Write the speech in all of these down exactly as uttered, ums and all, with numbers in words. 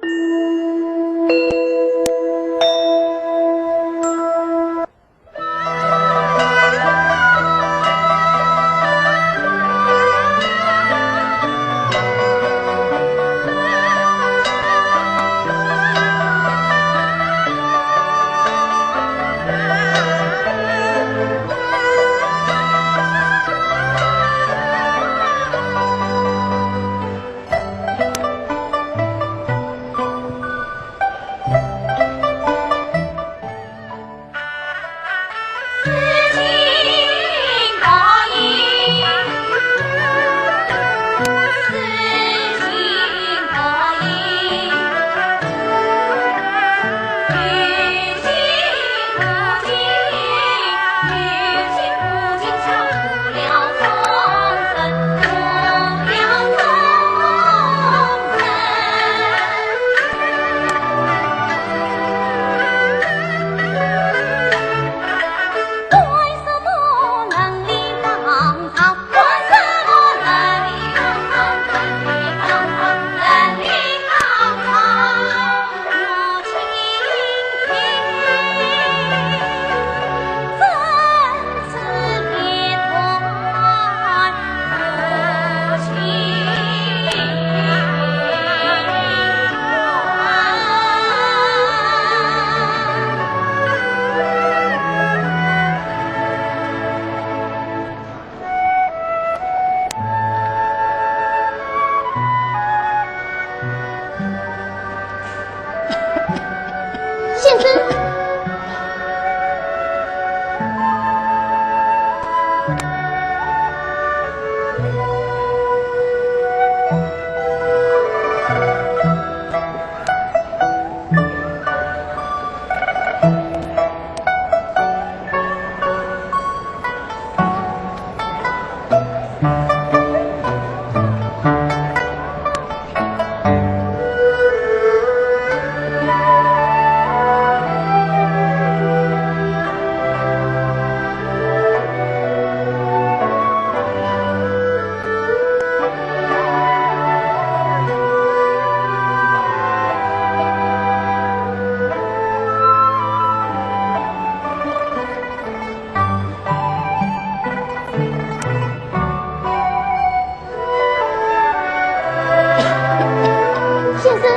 先生。先生。先生。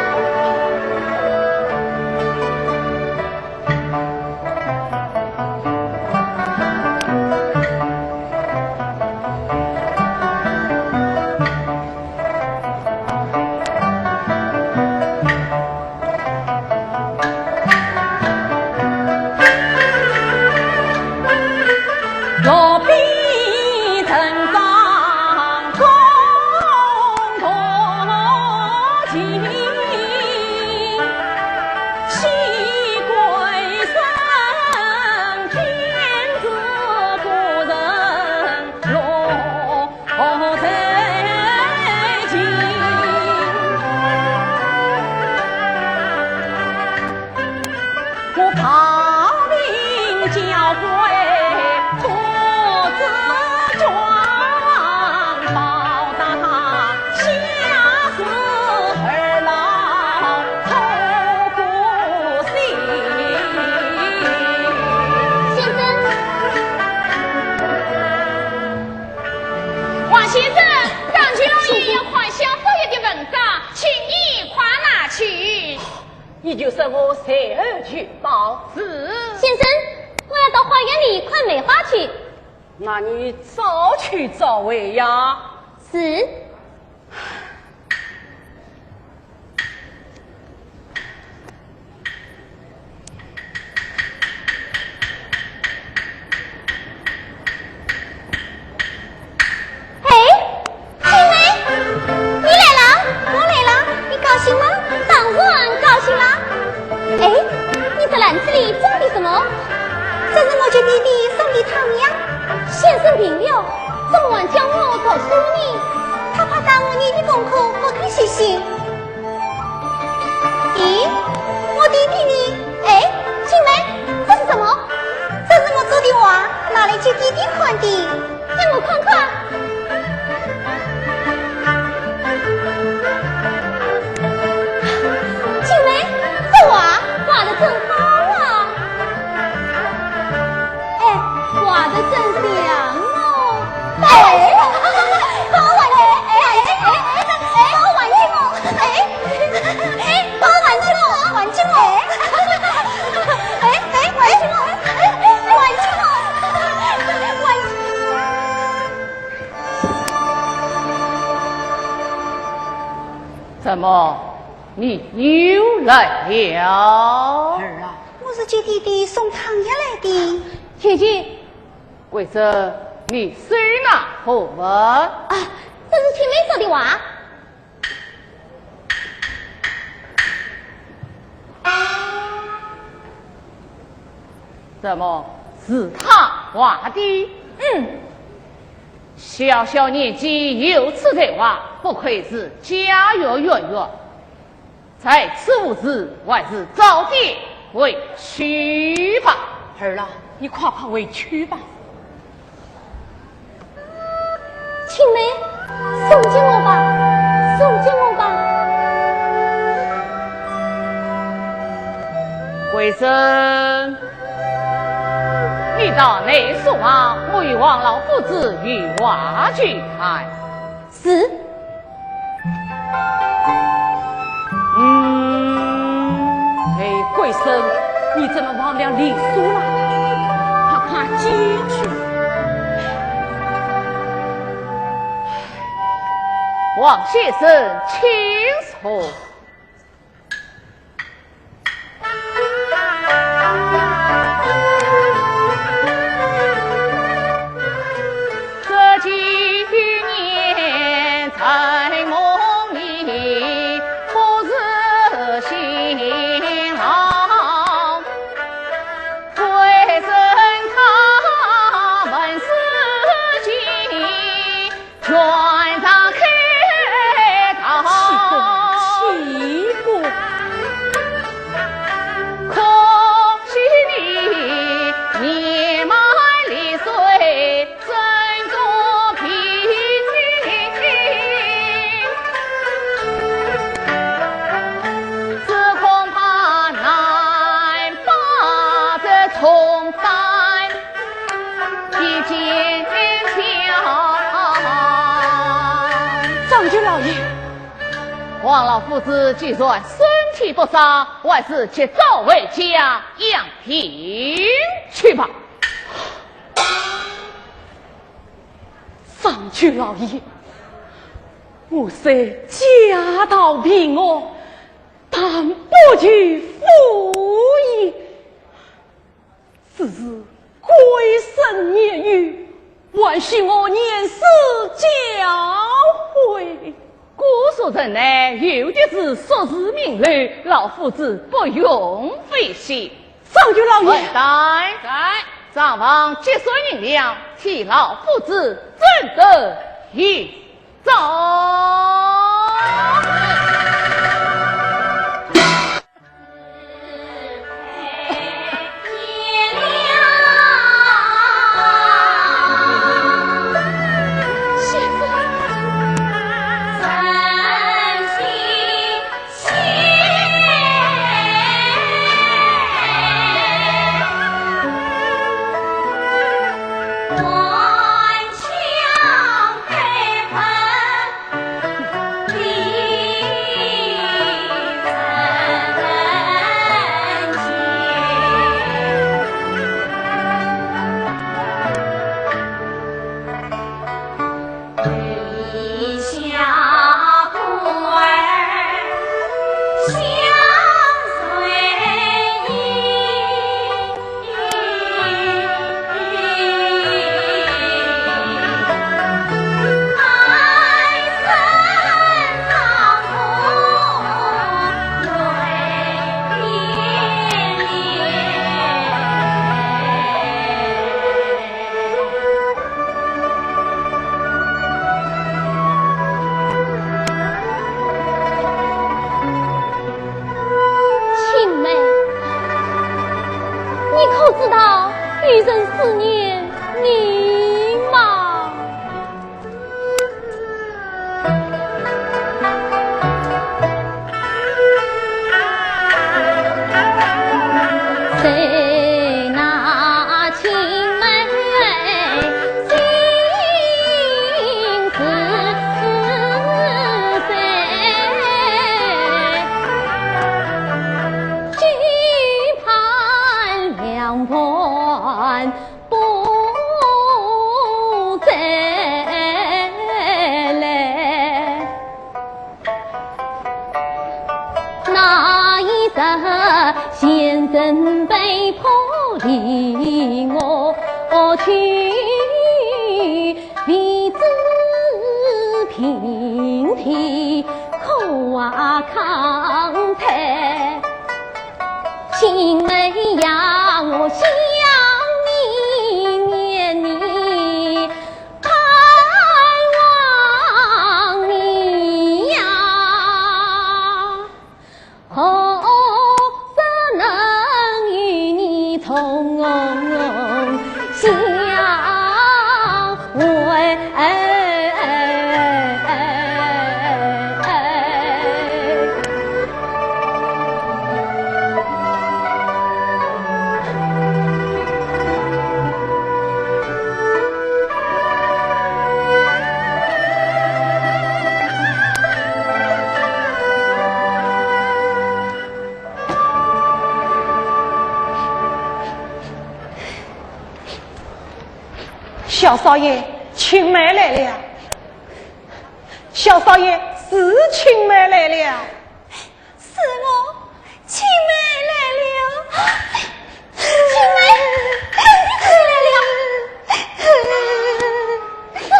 王先生，当今落雨，要快些作业的文章，请你快拿去。你就说我随后去报。是。先生，我要到花园里看梅花去。那你早去早回呀。是。 哎，青梅，你来了，我来了，你高兴吗？当然高兴啦。哎，你这篮子里装的什么？这是我给弟弟送的汤药。先生病了，怎么还叫我读书呢？他怕耽误你的功课，不肯写信。 咦，我弟弟呢？哎，青梅，这是什么？这是我做的画，拿来给弟弟看的。让我看看。怎么，你又来了？儿啊，我是给爹爹送汤药来的。姐姐，桂珍，你手拿何物？啊，这是青梅说的话。怎么，是他画的？嗯。 小小年纪有此才华，不愧是家学渊源。在此无事，还是早点回去吧。儿啊，你快快回去吧。青梅，送给我吧，送给我吧。桂珍， 你到内室啊，我与王老夫子有话去谈。是。嗯，哎，桂生，你怎么忘了礼数了？快快进去。王先生，请坐。王老夫子既然身体不适，还是及早回家养病去吧。 张九老爷，我虽家道贫寒，但不求富也。只是桂生年幼，还需我严师教诲。姑苏城内有的是硕士名流，老夫子不用费心。 张九老爷。在。账房结算银两，替老夫子准得一张。青梅，你可知道有人思念你吗？先生被迫离我去，为子平添苦啊，抗叹。青梅呀，我想你，念你，盼望你呀。 何时能与你重相会？小少爷，青梅来了。小少爷，是青梅来了。 是我，青梅来了。青梅，青梅来了。啊，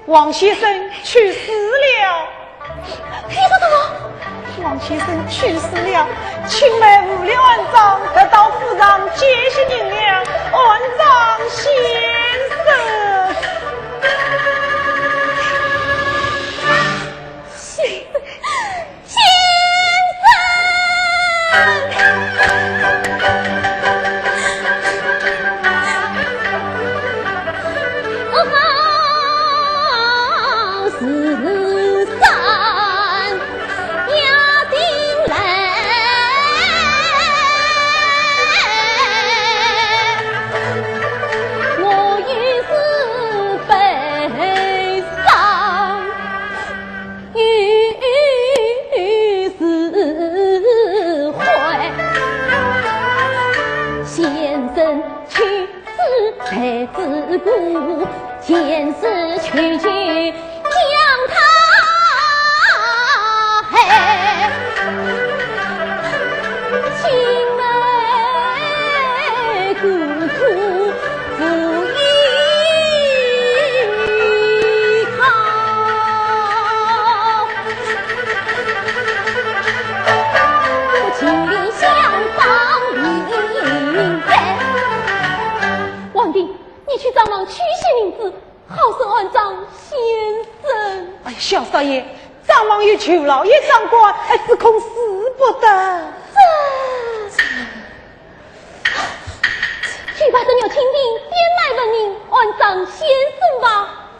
王先生去世了。你说什么？王先生去世了，青梅误了案章，特到府上见信了，案章先生。 先生，先生。我好似山压顶来，我也是悲伤。 于是会先生去世在子谷，前世去去将他害。青梅苦苦 无依靠。我情愿相放云飞。王定，你去账房取些银子，好生安葬先生。哎，小少爷，账房有舅老爷掌管，哎，只恐使不得。这， 去把这玉蜻蜓变卖问银，安葬先生吧。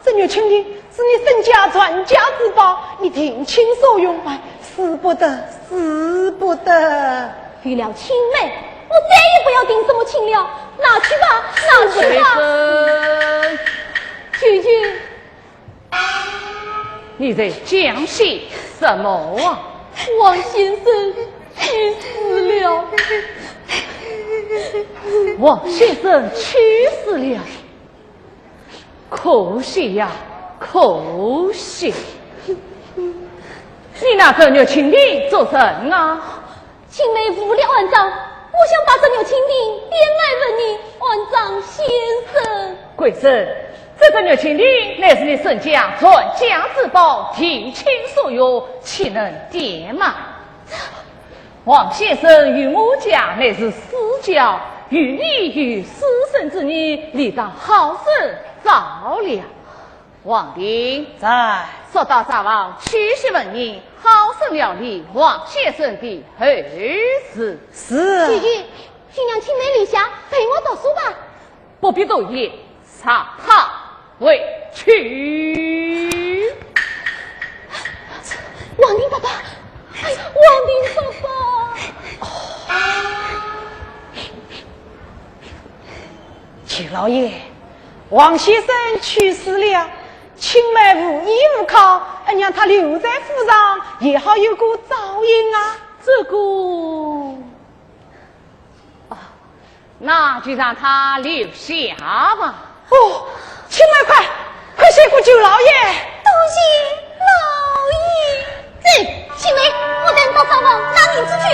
这玉蜻蜓是你沈家传家之宝，你定亲所用，哎，使不得，使不得。有了青梅，我再也不要定什么亲了。拿去吧，拿去吧。先生。舅舅， 你在讲些什么啊？王先生去世了。王先生去世了，可惜呀，可惜。你拿这玉蜻蜓做甚啊？ 青梅误了安葬，我想把这玉蜻蜓变卖问银，安葬先生。贵人，这个玉蜻蜓乃是你沈家传家之宝，定亲所有，岂能变卖？王先生与我家乃是私交，与你有私生之义，理当好生照料。 王定。在。速到账房取些纹银，好生料理王先生的后事。是。姐姐，就让青梅留下陪我读书吧。不必多言，随她回去。王定爸爸，哎呀，王定爸爸。 舅老爷，王先生去世了，青梅无依无靠，呃，让他留在府上，也好有个照应啊。这个，啊，那就让他留下吧。哦，青梅快，快谢过舅老爷。多谢老爷。哎，青梅，我等到账房拿银子去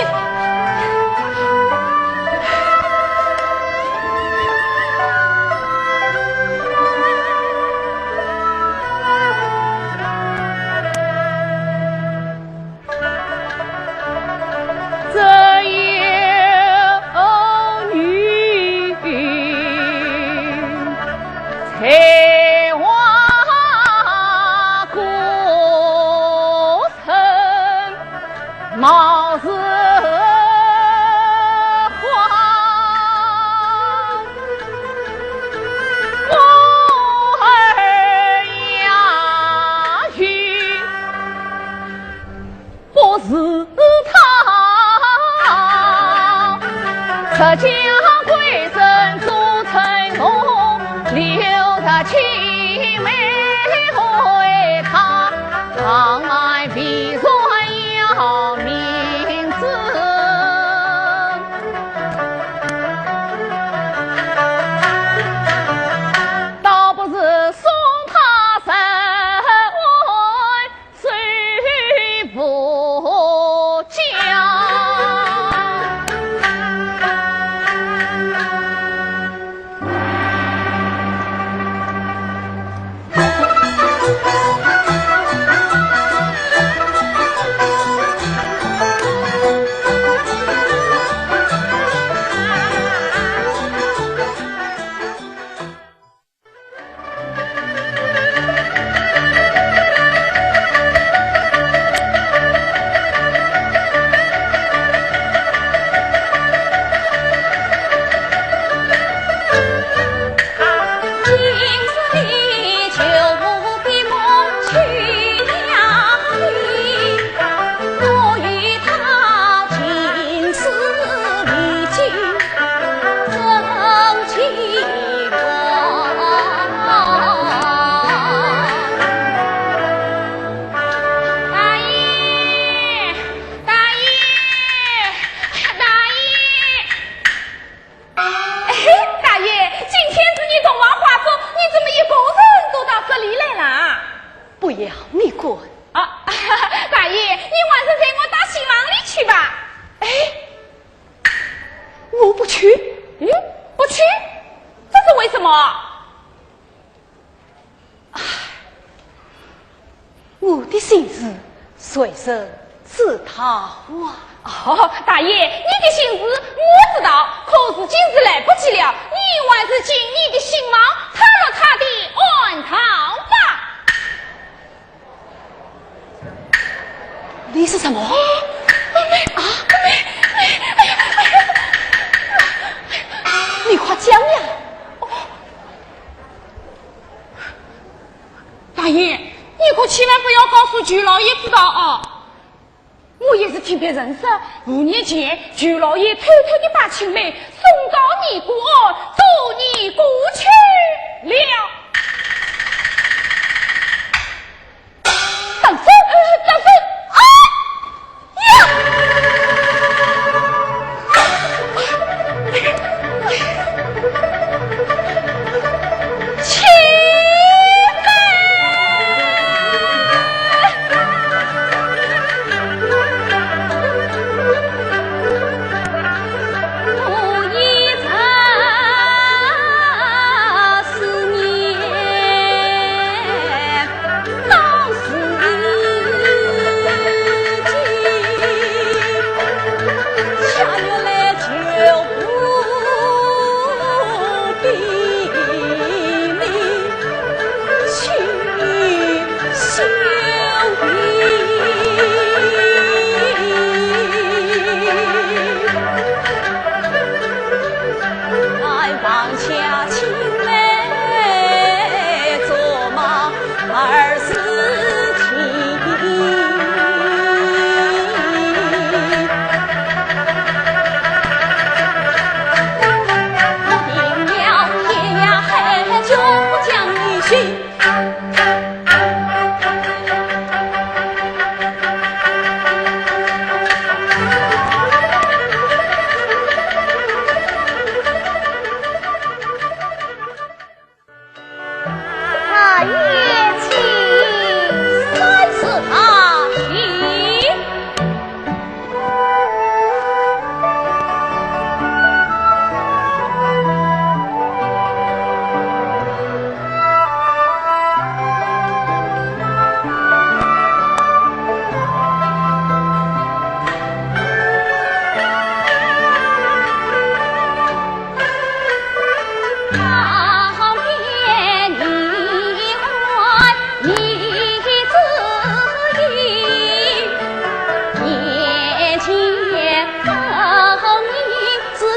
是花，我儿呀，与不是他，这家归人做成功，留着青梅为他，长安未然要命之。倒不如送他人回周家。大爷，大爷，哎呀，大爷！哎，大爷，今天是你洞房花烛，你怎么一个人走到这里来啦？不要你管。啊，大爷，你还是随我到新房里去吧。哎，我不去。嗯，不去？这是为什么？唉，我的心事谁人知道啊？哦，大爷，你的心事我知道，可是今日来不及了，你还是进你的新房，拆了他的案套吧。 你是什么？妹妹，啊？妹妹，哎呀，哎呀，你快讲呀！哦，大爷，你可千万不要告诉舅老爷知道啊！我也是听别人说，五年前舅老爷偷偷地把青梅送到你个案，做你个去了。 当真？当真？啊！呀！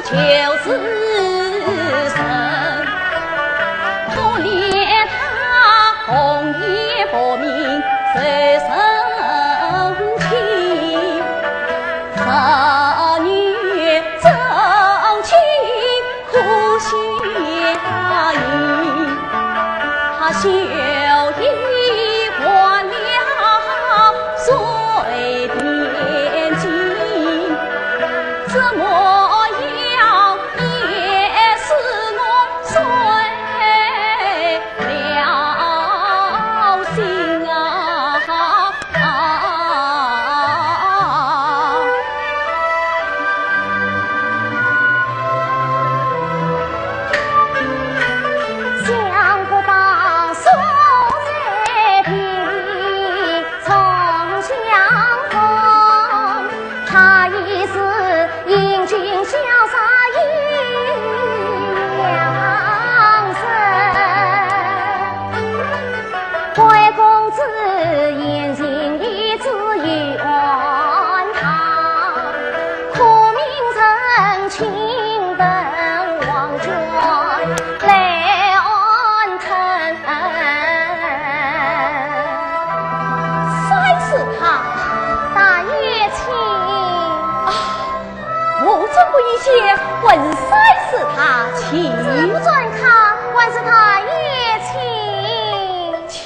就是人，可怜他红颜薄命受人欺，十年征亲苦相依，他袖衣换了水点巾，怎么样 也是我碎了心啊！想不到所在地 重相逢，他已是英俊潇洒一样人。贵公子言情意志已安他，苦命人情等黄泉来安 三师太，大爷请。啊，我怎么一见还是三师太请？这不转看，还是大爷请。请。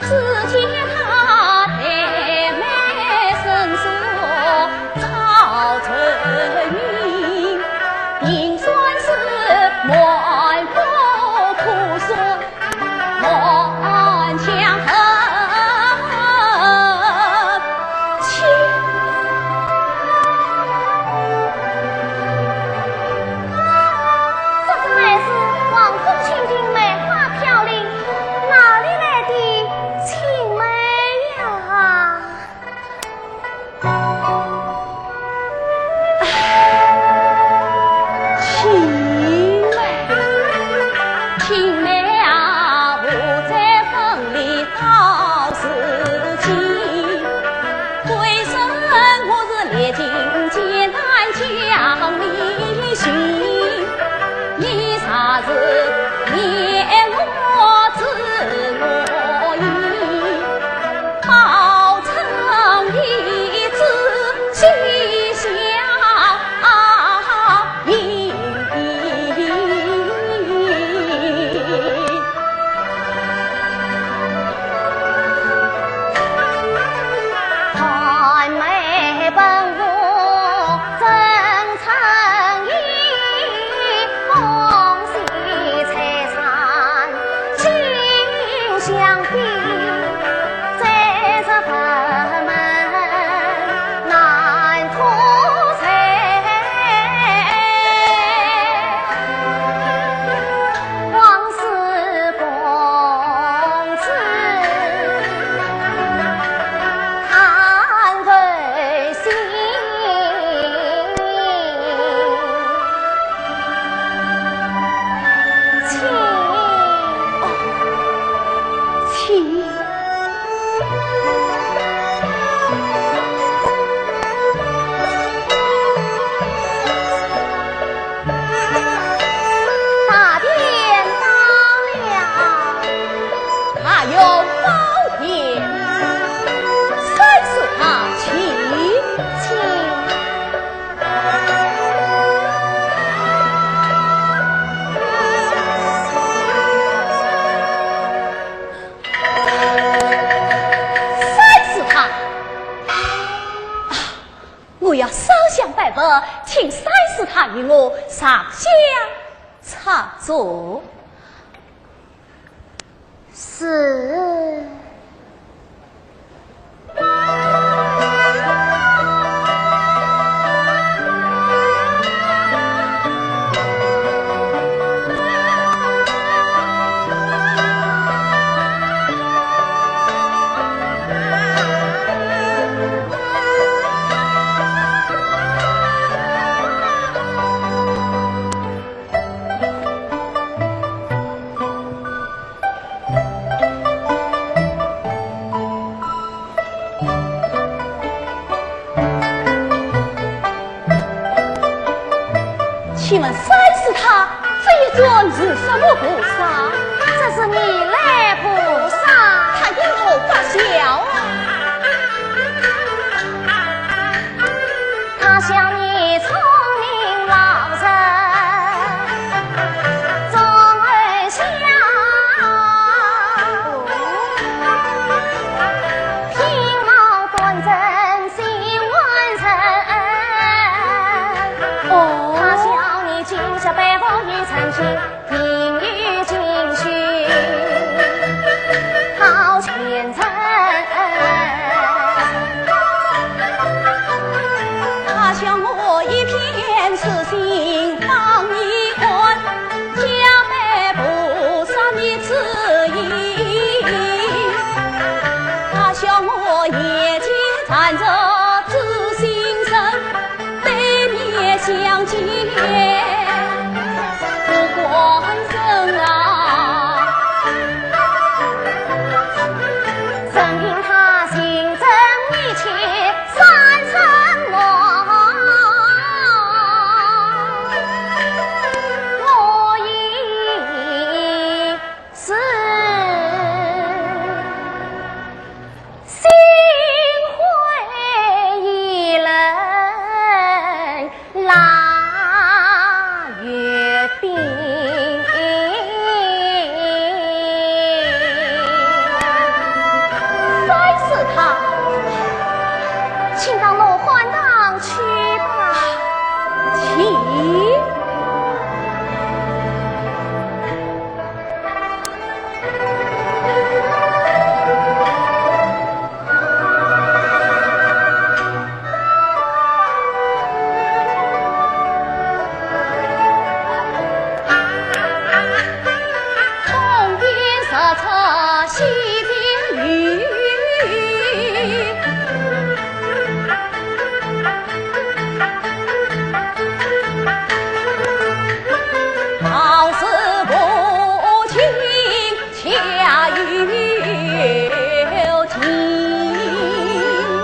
只见他黛眉深锁照春明，银扇是满腹苦酸满腔恨。这是来自王府青青梅花飘零，哪里来的青梅呀？青梅，青梅啊，我在风里 到如今，归身我是历尽艰难将你寻，你若是念我知我意，报春一枝西厢 寒梅奔赴征春意，风细吹散 心相比，再是分门难脱谁。王氏公子，看在 心。请，哦，请。大典到了。 哪有宝典啊？三师太，请。请。三师太，啊，我要烧香拜佛，请三师太与我上香插座。 是。请问三师太，这一尊是什么菩萨？这是弥勒菩萨。他因何发笑啊？他笑你聪明老人，总会笑。哦。他笑我一片痴心放你看， 假扮菩萨你自意。他笑我眼睛缠着知心人，对面相见不关人啊。任凭他情真意切，三生梦，我已 是心灰意冷，腊月冰。三师太，请到罗汉堂去吧。请。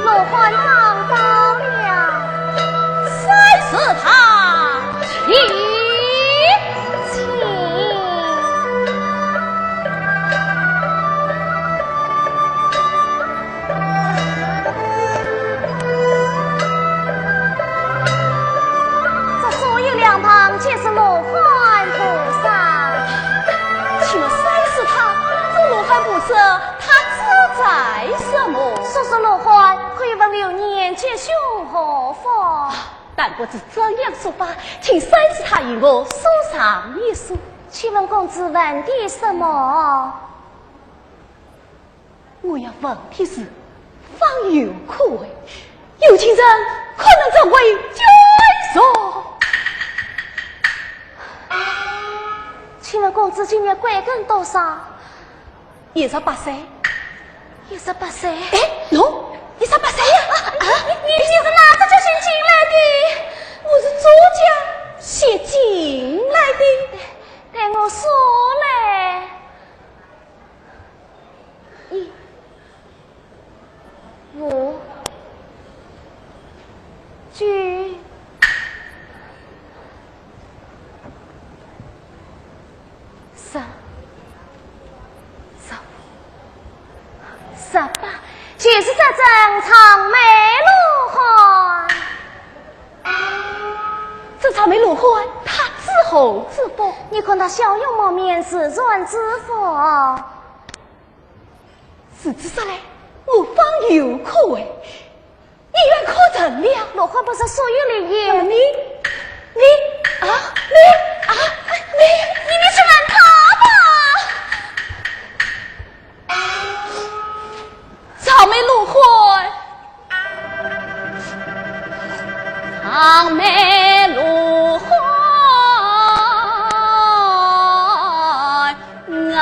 罗汉堂到了。三师太，请。 这所有两旁皆是罗汉菩萨。请问三师太，这罗汉菩萨他指在什么？说说罗汉，可以问流年吉凶祸福。但不知怎样说法，请三师太与我说上一说。请问公子问的什么？ 我要问的是，方圆可会，有情人可能成为眷属？请问公子今年贵庚多少？一十八岁。一十八岁？哎，喏，一十八岁呀！啊，你，你，你是哪只脚先进来的？我是左脚先进来的。对，对我说嘞。 一、五、九、十、十五、十八，就是这尊长眉罗汉。 这长眉罗汉，他之何之福？你看他笑容满面，自然之福。如此说来，我方圆可会，姻缘可成了。罗汉不是所有灵验。那么你，你，啊，你，啊，你，你，你去问他吧。 长眉罗汉，长眉罗汉啊！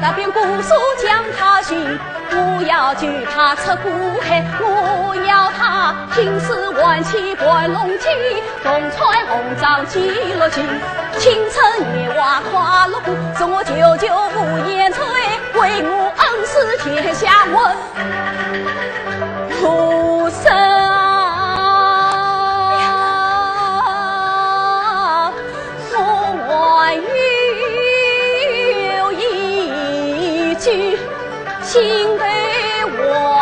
踏遍姑苏江塔寻，我要救她出苦海，我要她青丝挽起盘龙髻，重穿红掌记录起，青春年华快乐过，送我九九五言吹，为我恩师天下闻。菩萨，我还有一句心头话，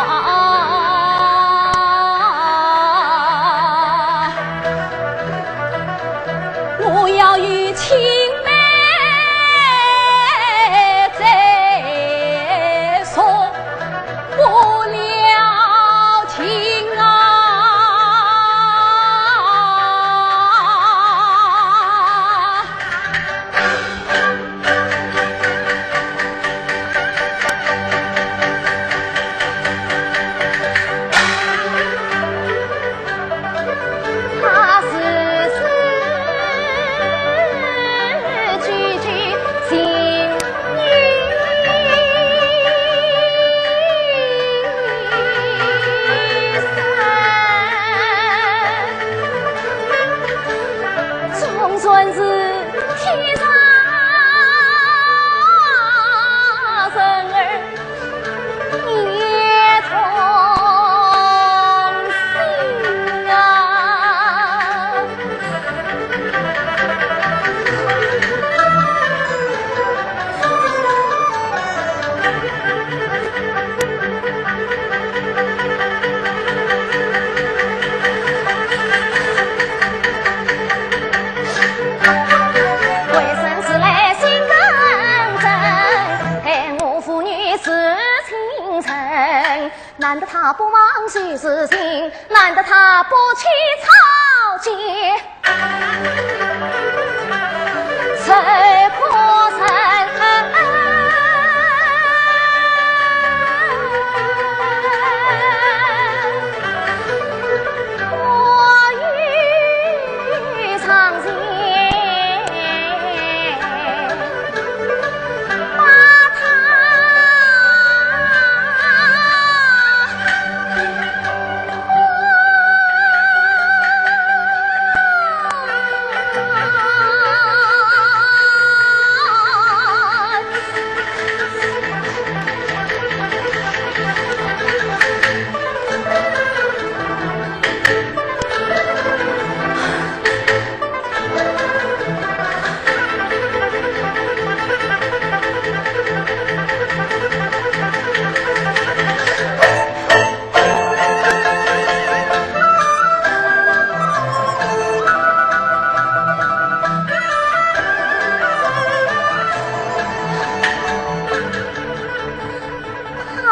我要与青梅再续。 不了情啊。他字字句句情 总算是天上人儿也同心啊。 为生死来心更真，待我父女是亲人。难得他不忘昔日情，难得他不起草芥。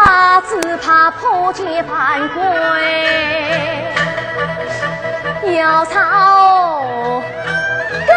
他只怕破戒犯规，要造根。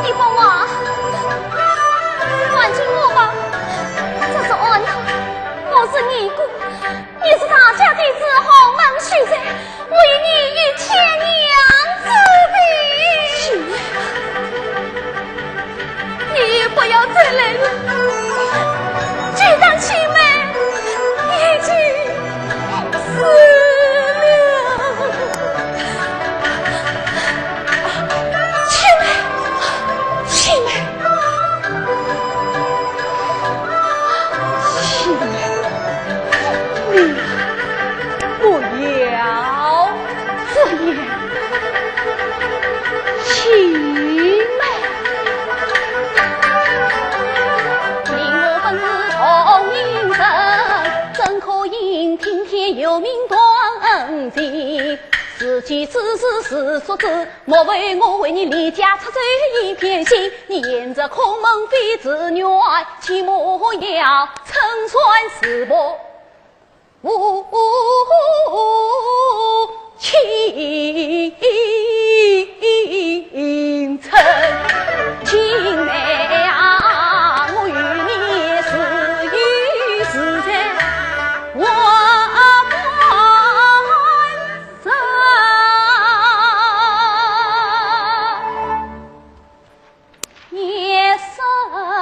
你帮我，你只是是说子，莫非我为你离家出走一片心？你沿着空门飞至远，起码要乘船四步五千程。青梅啊，我与你是有是在，我们 二爷在哪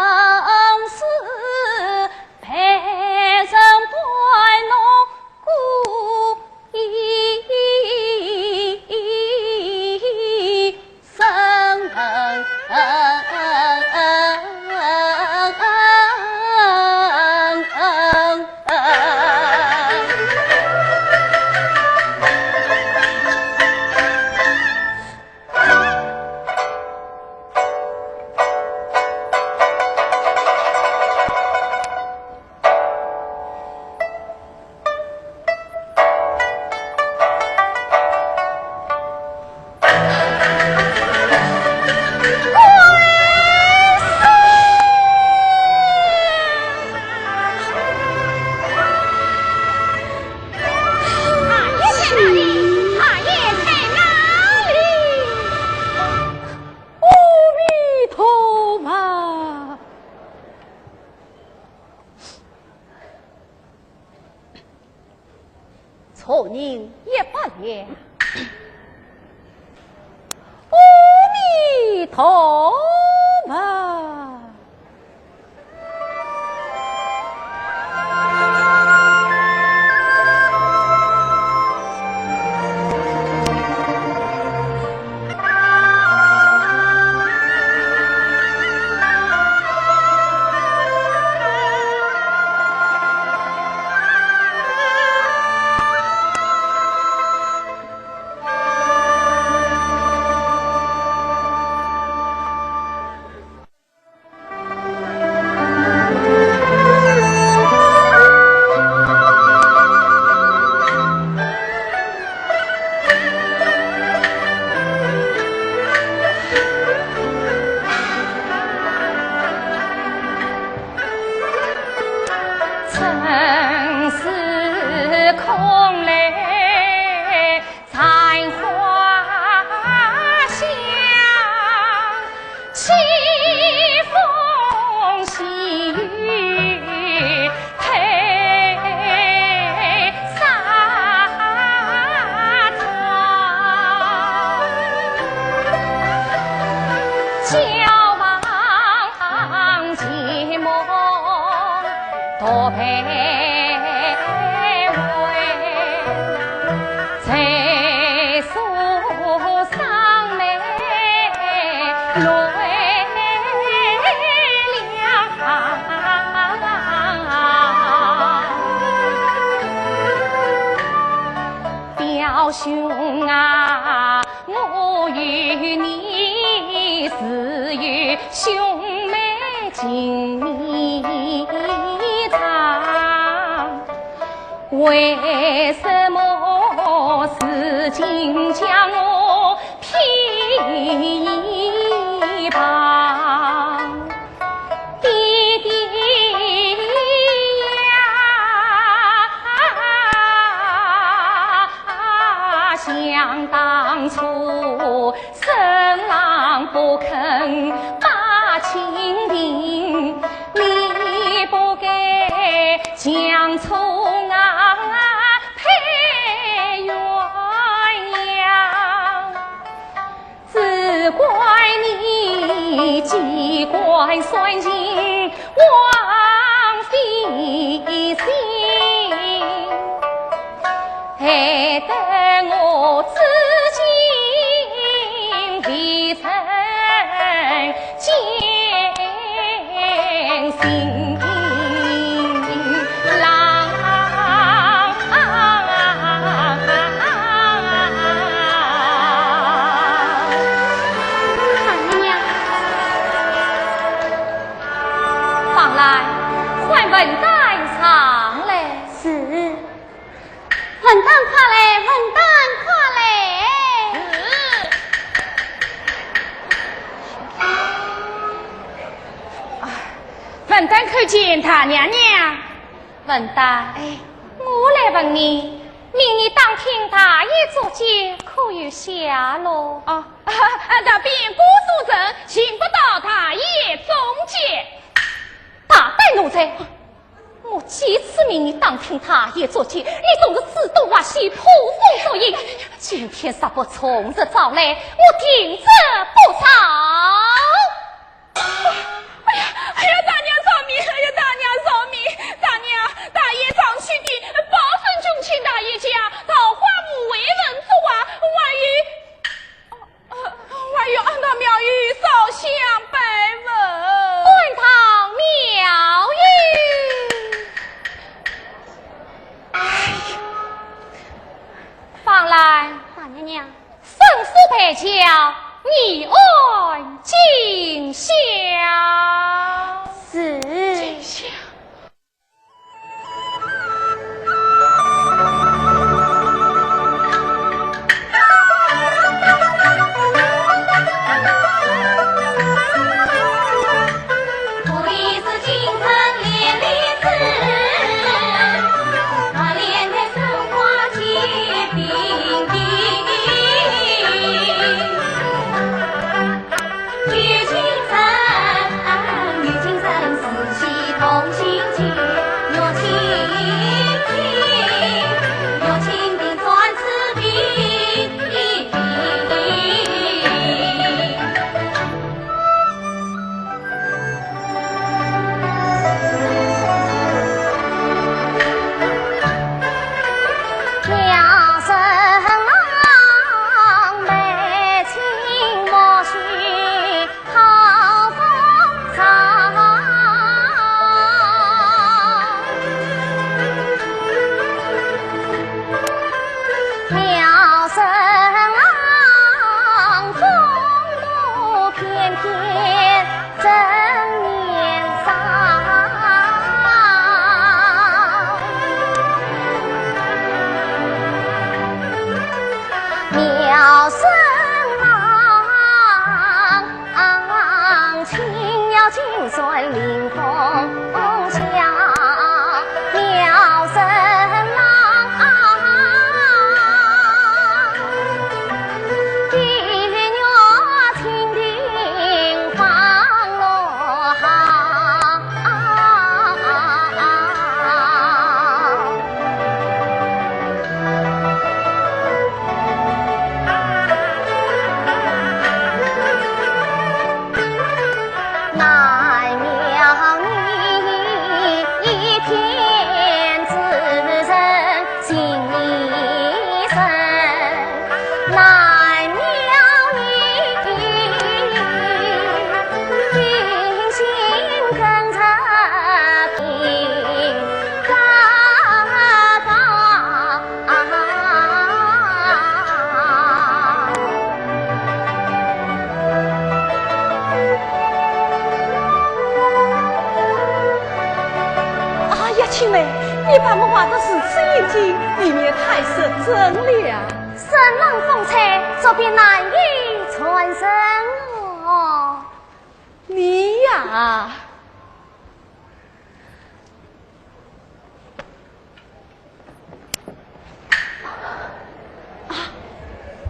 里？二爷在哪里？阿弥陀佛！错人也罢了。阿弥陀佛！表兄啊，我与你是有兄妹情长，为什么如今将我撇一旁？ 爹爹呀，想当初，沈郎不肯把亲定，你不该将春郎配鸳鸯。 只怪你机关算尽枉费心，害得我至今未曾见 新郎。二娘，方来，唤文旦上来。是。文旦快来，文旦快来。文旦叩见大娘娘。文旦，哎，我来问你，明日打听大爷足迹可有下落？哦，啊，啊，这边不送人，寻不到大爷踪迹。大胆奴才！我几次命你打听大爷足迹，你总是只懂挖西破风捉影。今天若不从实招来，我定着不饶。 哎呀，哎呀，大娘饶命！哎呀，大娘饶命！大娘，大爷常去的宝顺郡卿大爷家，桃花庵为文作画，还有，呃，还有安道庙宇烧香拜佛。安道庙宇。哎呀，方兰。大娘娘。 吩咐陪轿，你安今宵。是。今宵。哎呀，青梅，你把我画得如此英俊，未免太率真了。顺浪风采，作别难以传神哦。你呀， 啊，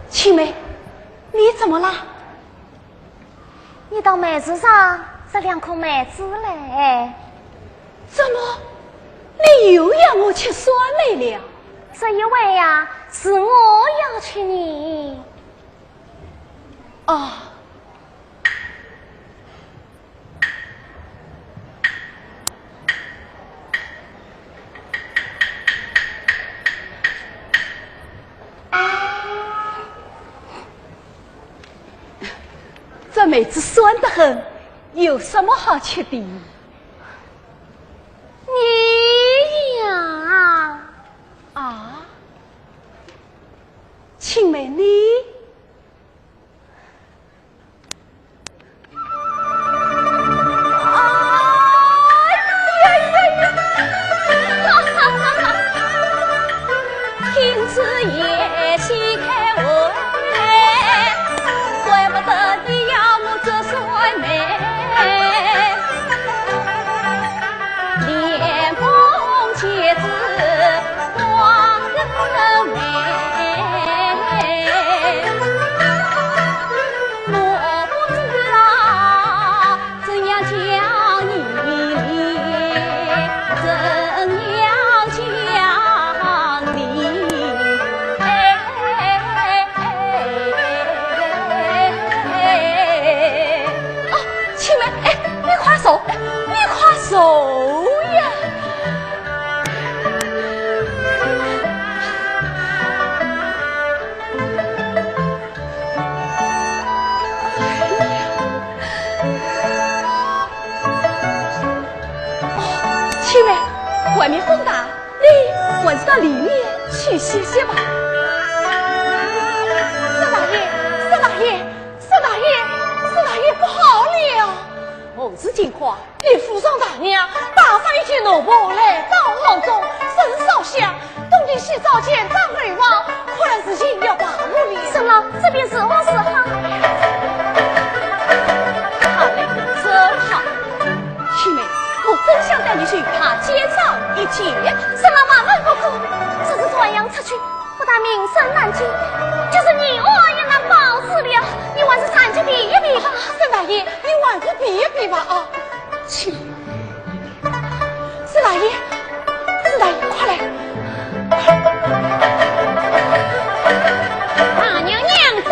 青梅，你怎么了？你到梅子上摘两颗梅子来。怎么？你又要我吃酸梅了？这一回呀，是我要吃你。哦。 这梅子酸得很，有什么好吃的？你呀。啊？青梅，你？ 哎呀呀呀！坐，你快坐呀。哦，青梅，外面风大，你还是到里面去歇歇吧。沈大爷，沈大爷，沈大爷，沈大爷，不好了！ 何事情况？你府上大娘带上一群奴仆来到庵中，沈少香东庭喜照见张二房，看来事情要败露了。沈老，这便如何是好？好嘞，真好。青梅，我真想带你去她见上一见。沈老马上不可，这是传羊出去， 不但名声难尽，就是你我也难保住了。你还是暂且避一避吧。沈大爷，你还是避一避吧啊！去，沈大爷，沈大爷，快来！大娘娘在。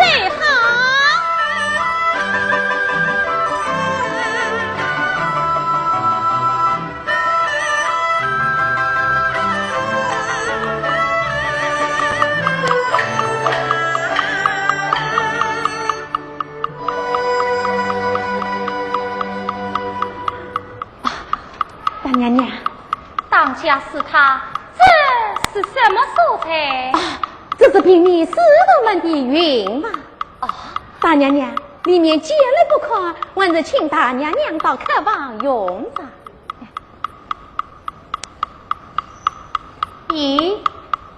大娘娘。当家师太，这是什么所在？啊，这是平民士童们的云房。啊？大娘娘，里面既然不可，还是请大娘娘到客房用茶。 咦，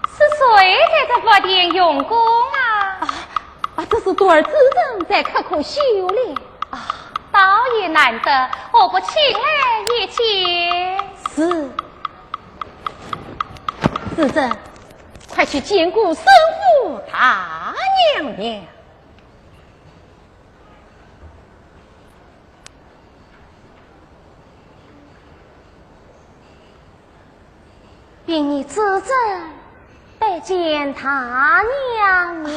是谁在这佛殿用功啊？啊，啊，这是徒儿子正在刻苦修炼。啊，倒也难得，何不请来一见？是。子正，快去见过沈府大娘娘。 并你子正拜见大娘娘。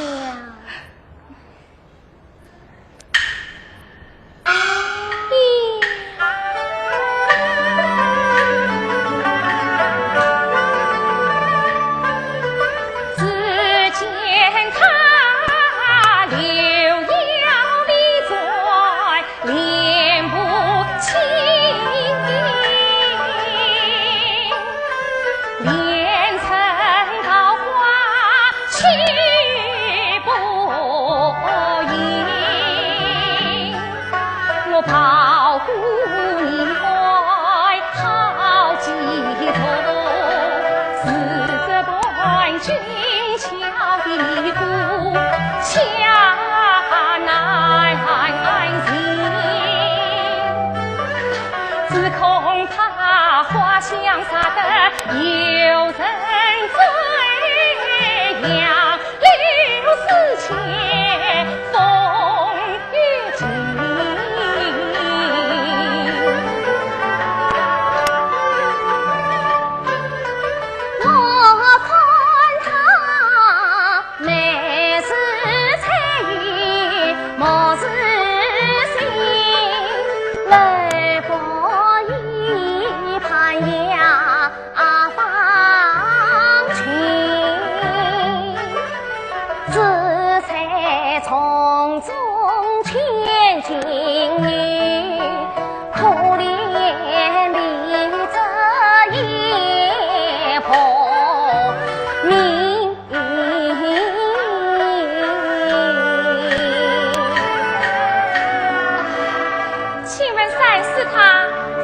请问三师太，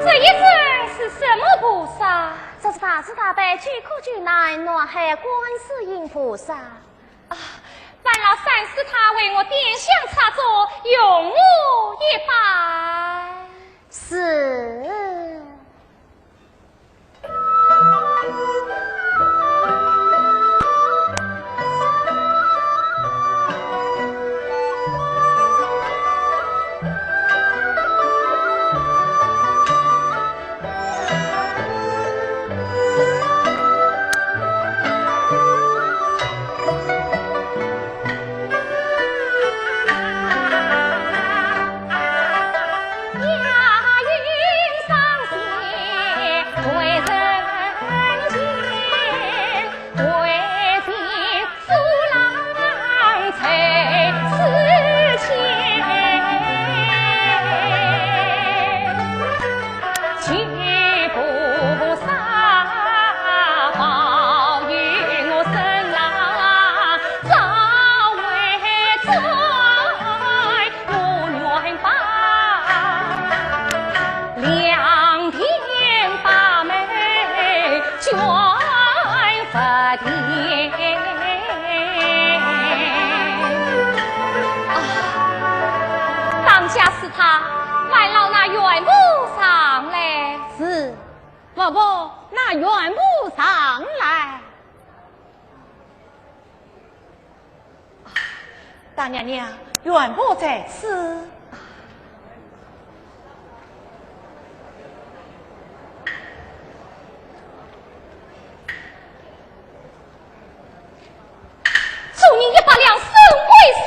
这一尊是什么菩萨？这是大慈大悲救苦救难南海观世音菩萨。啊，烦劳三师太为我点香插座，容我一拜。是。啊，当家师太，烦劳拿院簿上来。是，婆婆，拿院簿上来。 大娘娘，院簿在此。做人一百两，沈为沈。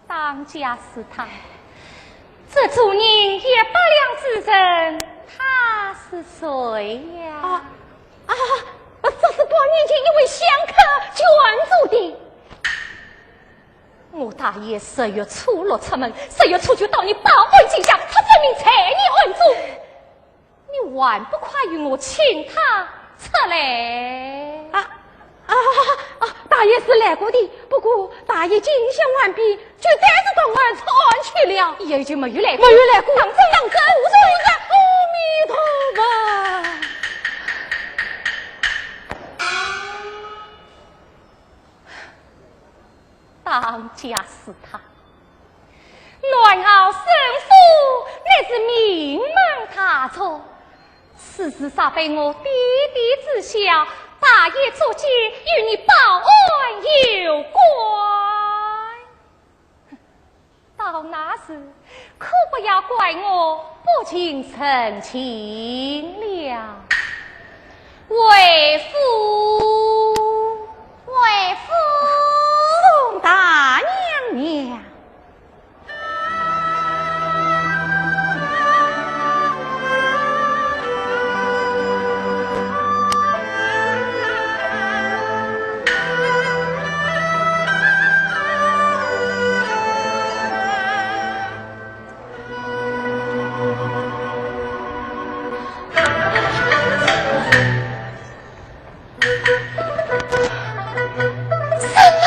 当家师太，这做人一百两之人，他是谁呀？啊，啊，这是半年前一位香客捐做的。我大爷十月初六出门，十月初九到你保安金箱，他分明在你案中。 你还不快与我请他出来？啊，啊，啊，大爷是来过的，不过大爷进香完毕，就带着档案出案去了。以后就没有来过。没有来过。当真？当真。阿弥陀佛。 当家师太，南濠沈府乃是名门大族，此事煞被我爹爹知晓，大爷作奸，与你保安有关。到那时，可不要怪我不近人情了。回府，回府。送大娘娘。 沈浪，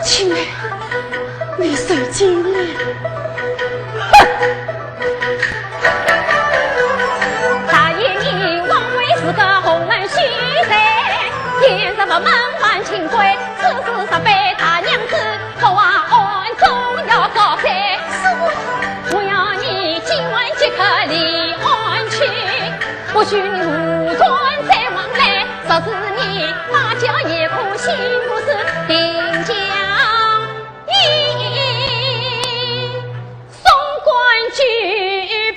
青梅，你受惊了。哼！大爷你枉为是个红门秀才，今日不门还清规，此事实被大娘知，我案中要告罪。师父，我要你今晚即刻离案去。 不许你胡乱再往来，若是你马脚一空，岂不是定将你送官去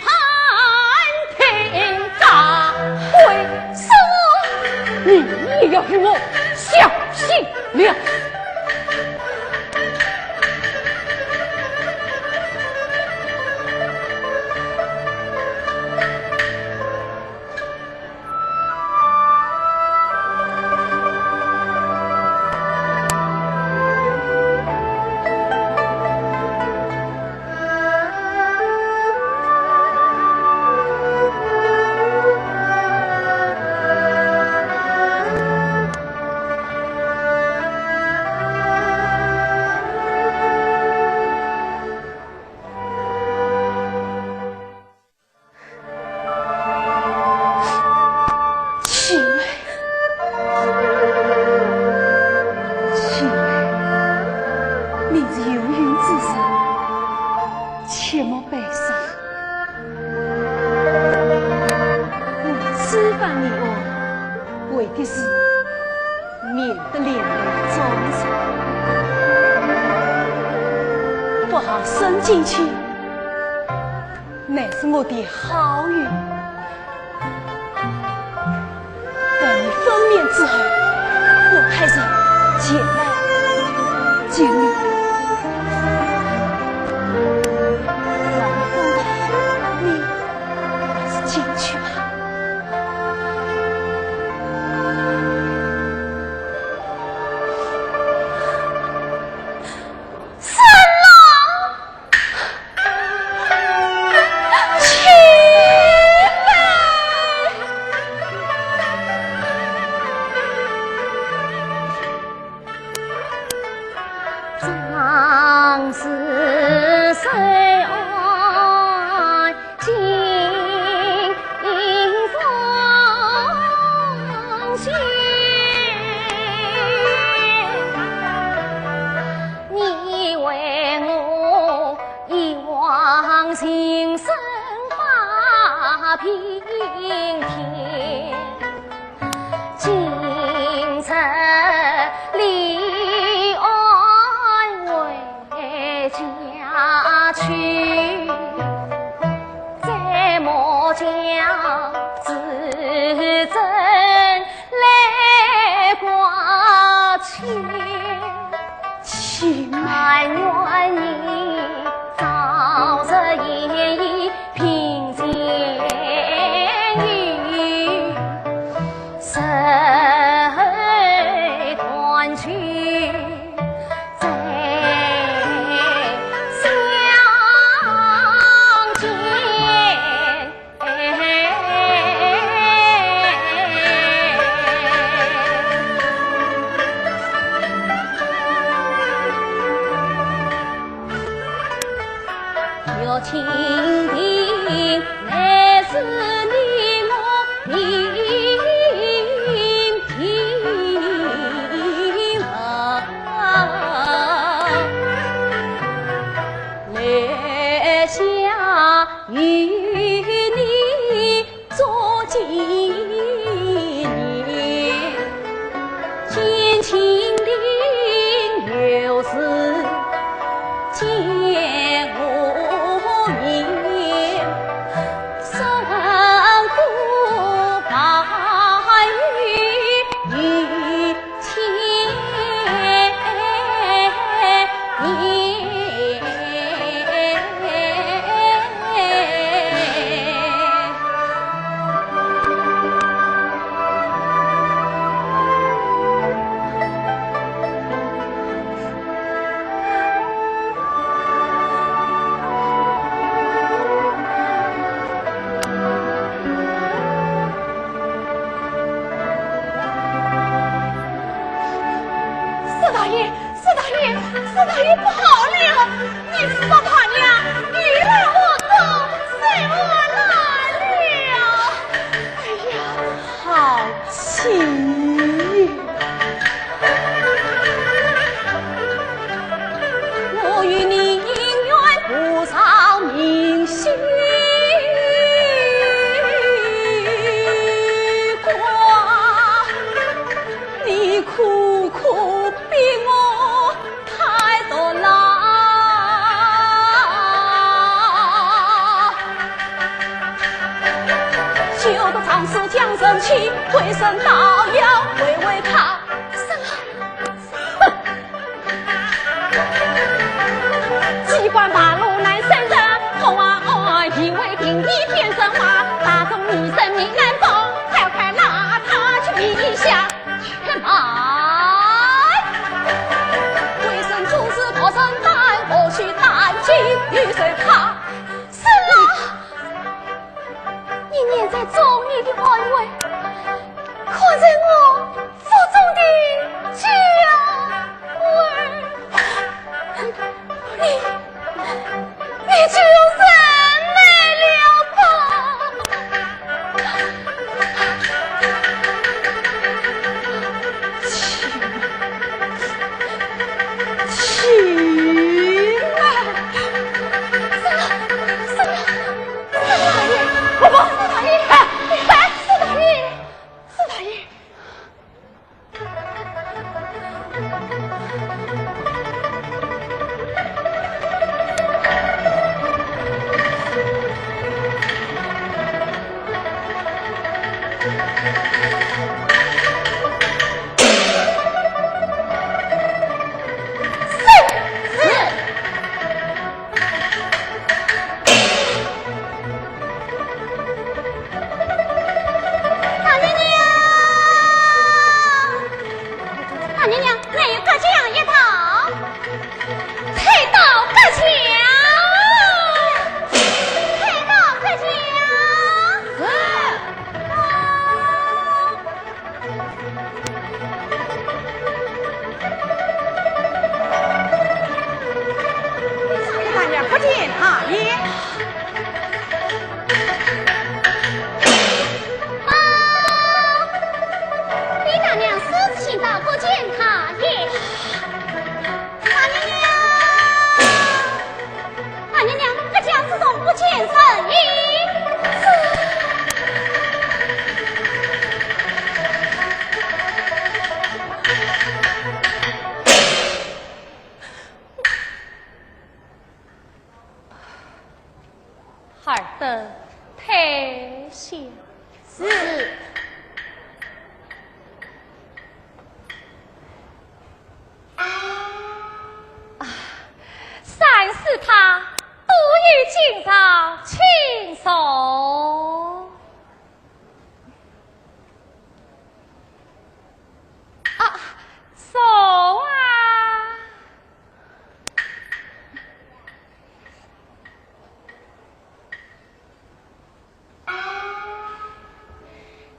判庭？大会师，你也要与我小心了。 青梅，青梅，你是有孕之身，切莫悲伤。我此番立案，为的是免得连累庄上，不好生进去。 乃是我的好运。待你分娩之后，我派人前来接你。让你等待，你还是进去吧。 张氏虽安阴天。今日里安回家去，再莫将自珍来挂牵。 情愿你早日言已平静，日后团聚再相见。 四大爷，四大爷，四大爷，不好了！你是说他娘，你来我左，谁我难了！哎呀，好气！ 我与你姻缘不上明星光，你苦苦逼我太多啦。九个丈夫将人欺，回身倒要回回他。 哼！机关八路难胜人，红啊红啊，一味定义变神话，打动你生命难保，快快拉他去迷香。去吧！归身做事托人担，我去担惊与谁怕？是啊！ 你念在众人的安危，看在我腹中的家规，你，你就认了吧。情，情啊！是啊，是啊。 四大爷，不，不，四大爷，哎，哎，四大爷，四大爷。是，是。 大娘娘，大娘娘，来与各家一道，退到各家，退到各家。是。 大娘不见大爷。啊，李大娘私自请到不见大爷。大娘娘。尔等退下。是。啊，三师太多有今朝，请坐。啊，坐啊。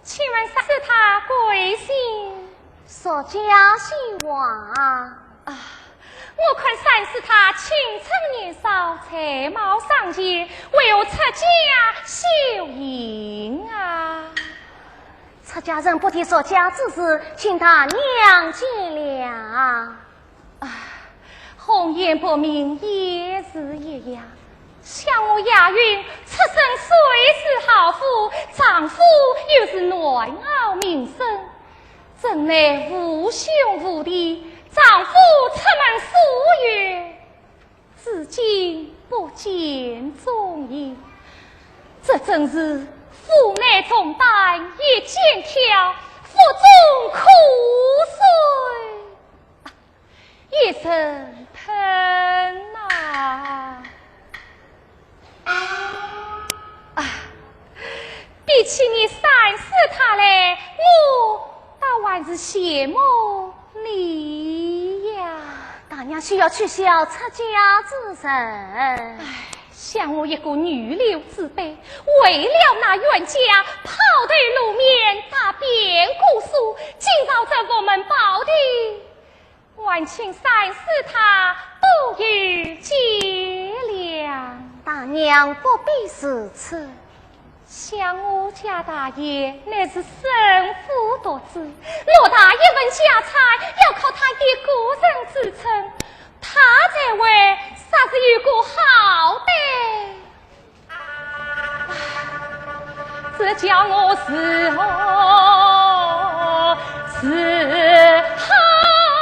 请问三师太贵姓？宿家姓王。啊，我看三师太青春年少，才貌双全，为何出家修行啊？出家人不提宿家之事，请大娘见谅。 啊，红颜薄命也是一样。想我雅云出身虽是豪富，丈夫又是男豪名声，真乃父兄无弟，丈夫出门数月，至今不见踪影。这真是腹内重担一肩挑，腹中苦水 一声疼啊！啊，比起你三师太来，我倒还是羡慕你呀。大娘休要取笑出家之人。唉，想我一个女流之辈，为了那冤家，抛头露面，踏遍姑苏，今朝这佛门宝地， 还请三师太多有见谅。大娘不必如此。想我家大爷乃是身负独子，偌大一份家产，要靠他一个人支撑，他在外啥是有个好歹？ 这叫我如何是好啊？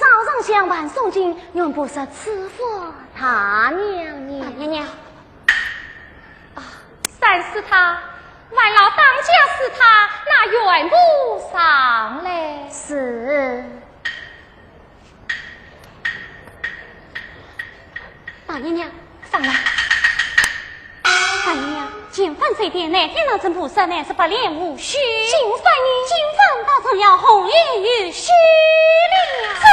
早上向晚诵经，原不是赐福大娘娘。大娘娘。啊，三师太，烦劳当家师太拿原簿上来。是。大娘娘，上来。 大娘娘，前番说的南天狼镇菩萨乃是百年无虚。今番呢？今番倒成了红颜有虚了。这……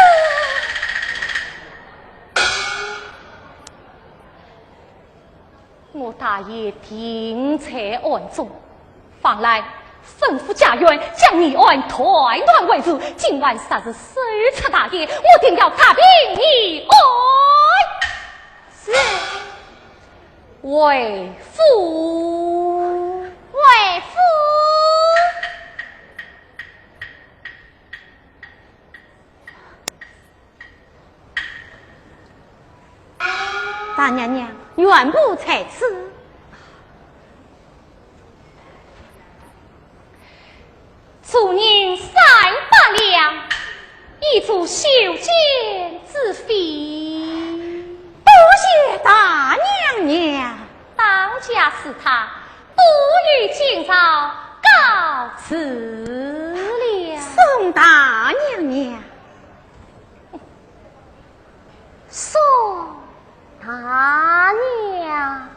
我大爷定在暗中，方才沈府家院将疑案团团围住，今晚若是搜出大爷，我定要大平疑案。 是。回府。回府。大娘娘，原簿在此。 租银三百两，以作绣笺之费。多谢大娘娘。当家师太，不与惊扰，告辞了。送大娘娘。送大娘。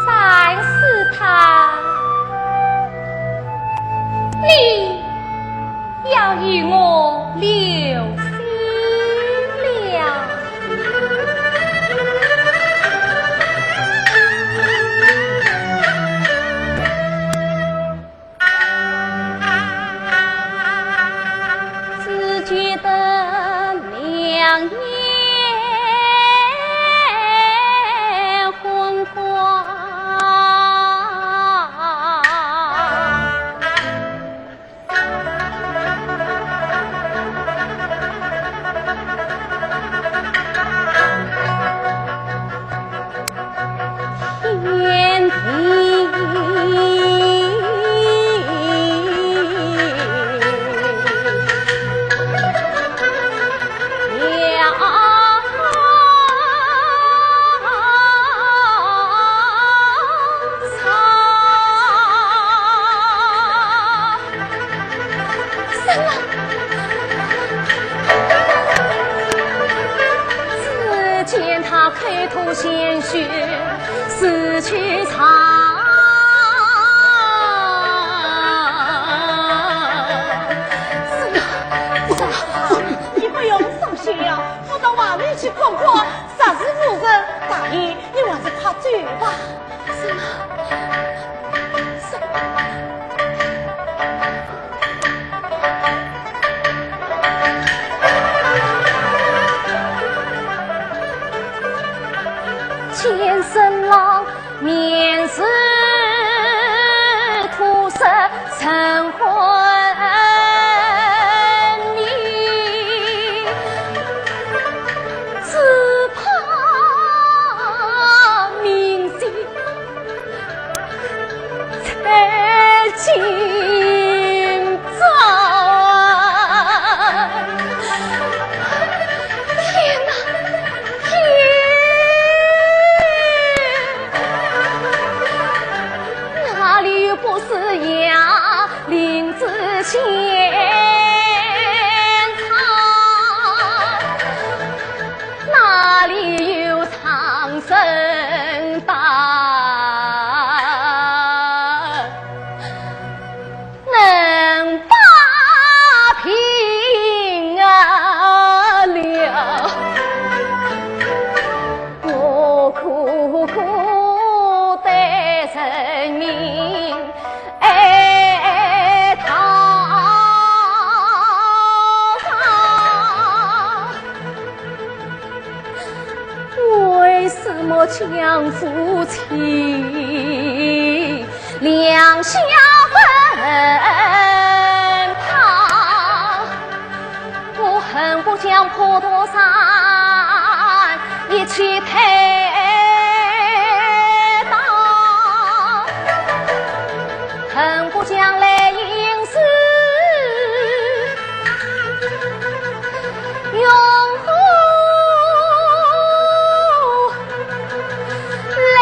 三师太，你要与我留心了。 只觉得两眼昏花。 天地什么？只见他口吐鲜血，死去长。什么？什么？你不用伤心呀，我到外面去看看，若是无人，大爷，你还是快走吧。 什么？什么？见沈郎面如土色，神魂离，只怕明心 在今朝。天哪，天！哪里有不死杨林子建？ 哪里有长生道，能把平安了？我苦苦的人民 哀悼。为什么将夫妻两相分开？我恨不将普陀山一起推倒，恨不将来应是用火来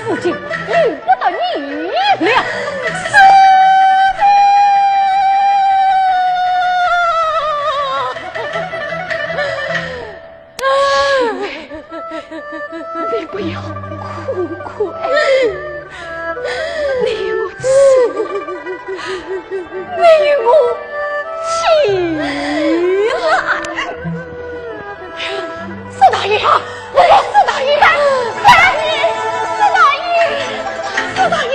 如今由不得你了。你不要哭哭哎，你我起来，你我起来。 苏大爷，苏大爷，大爷，苏大爷，苏大爷。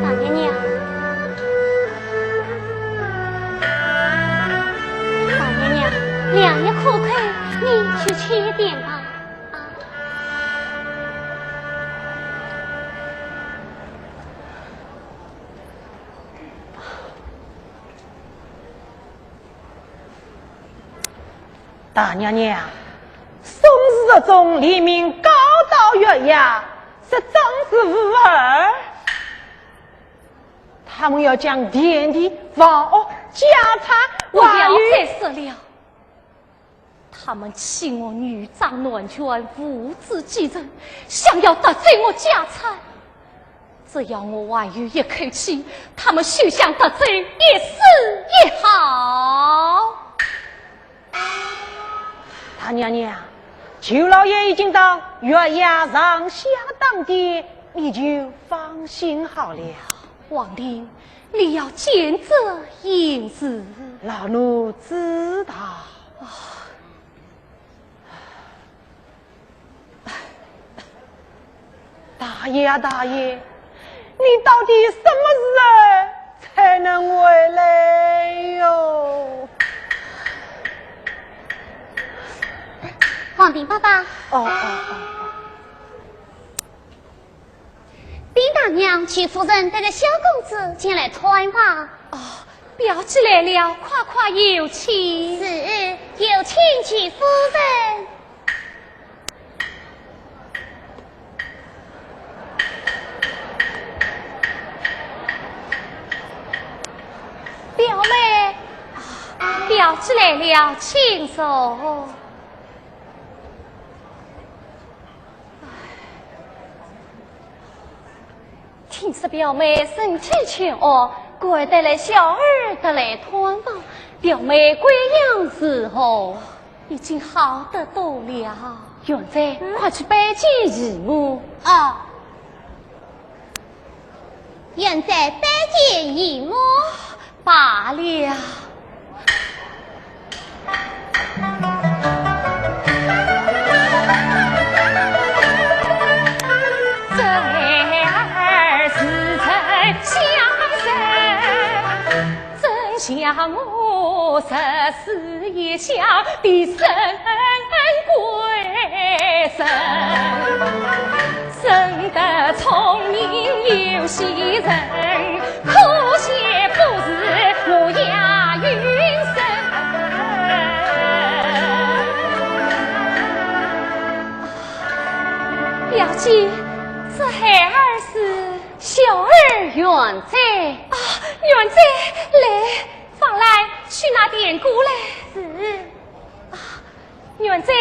大娘娘，大娘娘，凉夜可苦，你去吃一点吧。啊。 大娘娘，宋世宗联名告倒月牙，说张氏无儿，他们要将田地、房屋、家产，不要再说了。 他们欺我女长男权，无子继承，想要夺走我家产。只要我还有一口气，他们休想夺走一丝一毫。大娘娘，舅老爷已经到月牙上下当店，你就放心好了。王林，你要见则行事。老奴知道。 大爷啊，大爷，你到底什么时候才能回来哟？王林伯伯。哦，哦，哦，哦。 禀大娘，舅夫人带着小公子前来探望。哦，表姐来了，快快有请。是，有请舅夫人。表妹。啊，表姐来了，请坐。听说表妹身体欠安，故而带来小儿的来探望。表妹贵阳如何？已经好得多了。元帅，嗯？快去拜见姨母。啊，元帅拜见姨母。罢了。 表姐，这孩儿是？小儿元哉。啊，元哉，来，方来去拿典故来。是。啊， 元哉，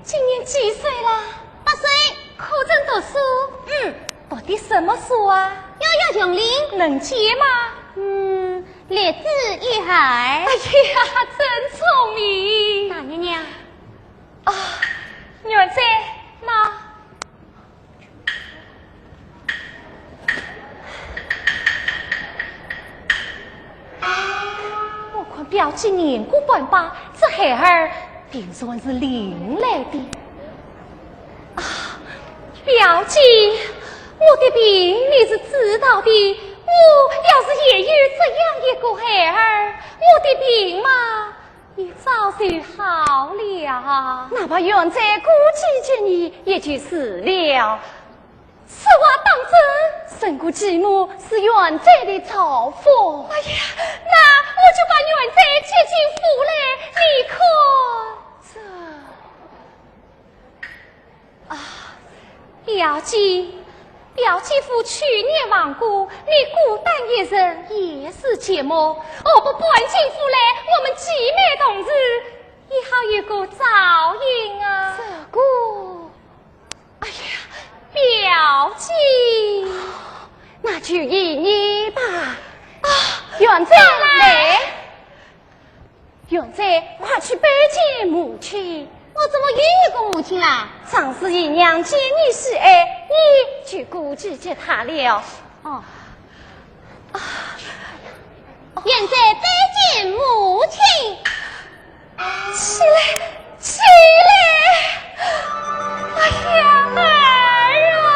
今年几岁了？八岁。可曾读书？嗯。读的什么书啊？《摇摇琼林》。能解吗？嗯，略知一二。哎呀，真聪明。大娘娘。啊，元哉，那 我看表姐年过半百，这孩儿定算是领来的。啊，表姐，我的病你是知道的，我要是也有这样一个孩儿，我的病嘛， 也早就好了。哪怕元哉过几日，也就是了。此话当真？胜过继母是元哉的造化。哎呀，那我就把元哉接进府来，你看这…… 啊，表姐，表姐夫去年亡故，你孤单一人也是寂寞，何不搬进府来，我们姊妹同住，也好有个照应啊。这个……哎呀，表姐。那就依你吧。啊，元哉，来。 元哉，快去拜见母亲。我怎么又有个母亲啦？常是姨娘见你喜爱，你就顾及及她了。哦。啊。元哉拜见母亲。起来，起来！哎呀，儿啊！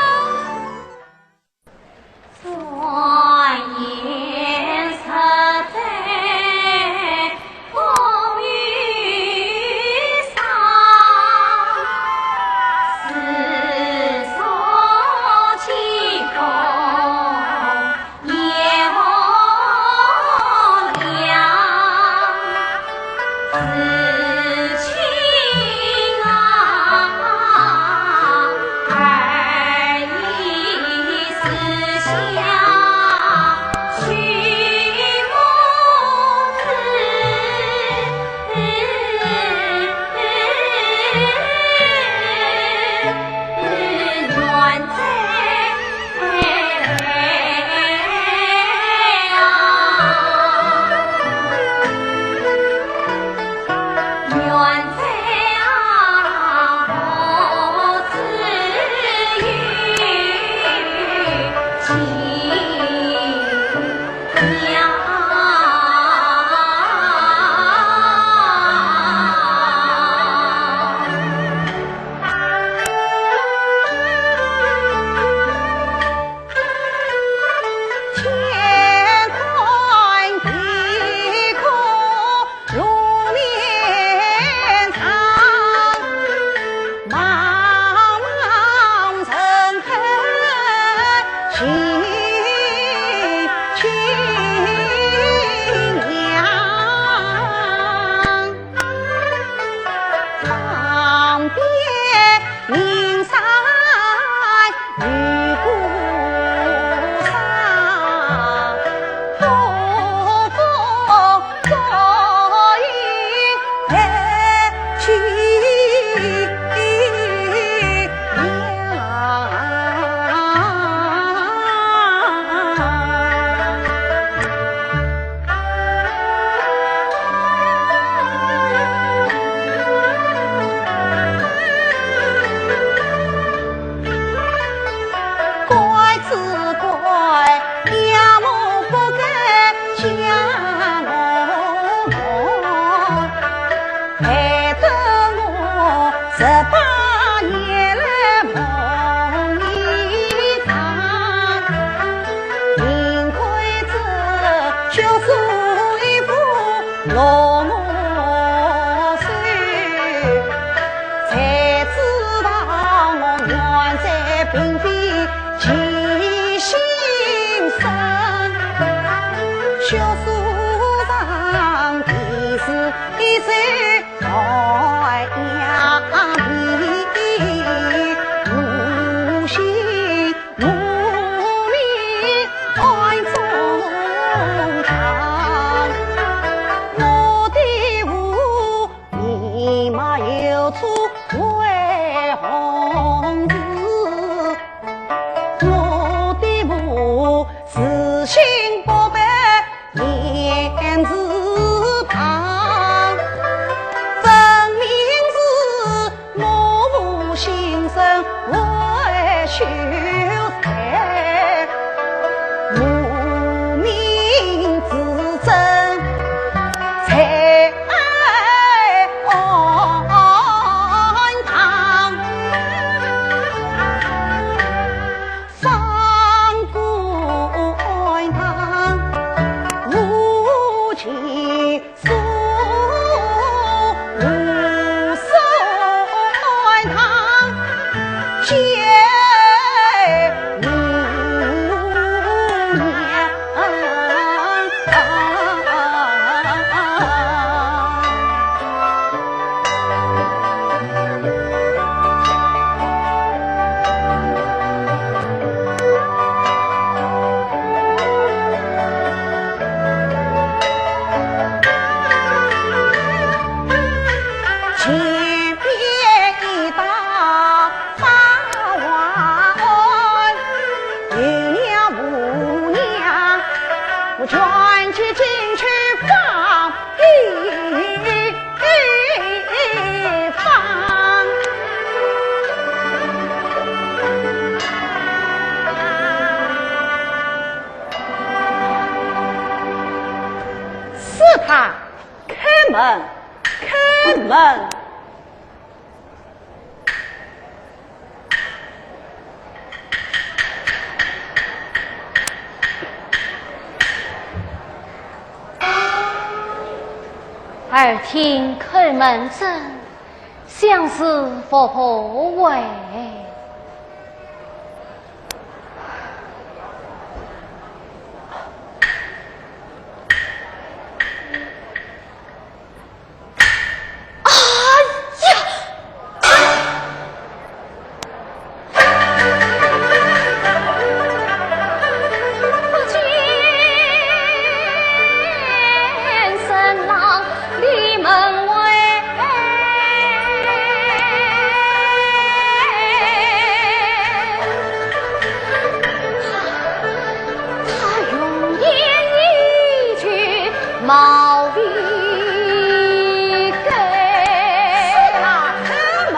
并非其心生。学书上的是一首太阳的，无心无名暗中藏。我的无 眉毛有处为红字，我的无字心不白言字旁，分明是我无心生为秀才。 无名之争在暗堂，方官堂无情 所无所堂皆无娘。前面一道八王庵，有娘无娘，我全体进去放一放。 是他，开门，开门。耳听叩门声，想是伏婆回。 哎呀！不见新郎立门外。 他容颜已经貌比狗。是他开门。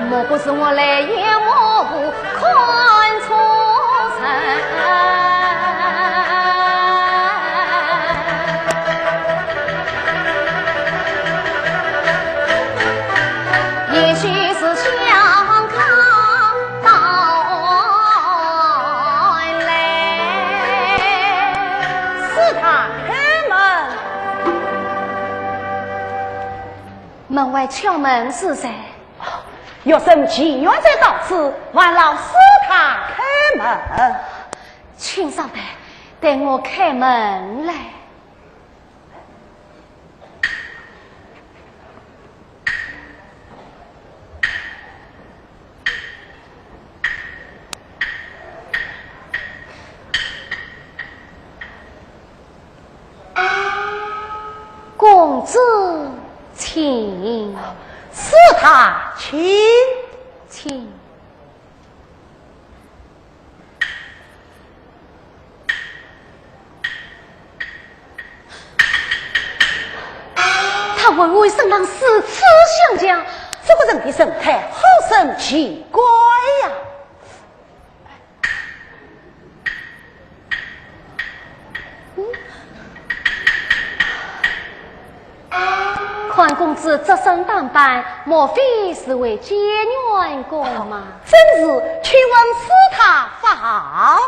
莫不是我泪眼模糊看错人？也许是相看到来。是他开门。门外敲门是谁？学生祈愿者到此，还劳师太开门。请稍待，待我开门来。 公子，请。是他，请。请。 他为何身浪如此香香？这个人的神态好生奇怪呀！嗯？ 看公子这身打扮，莫非是位解元官吗？正是，请问是他法号？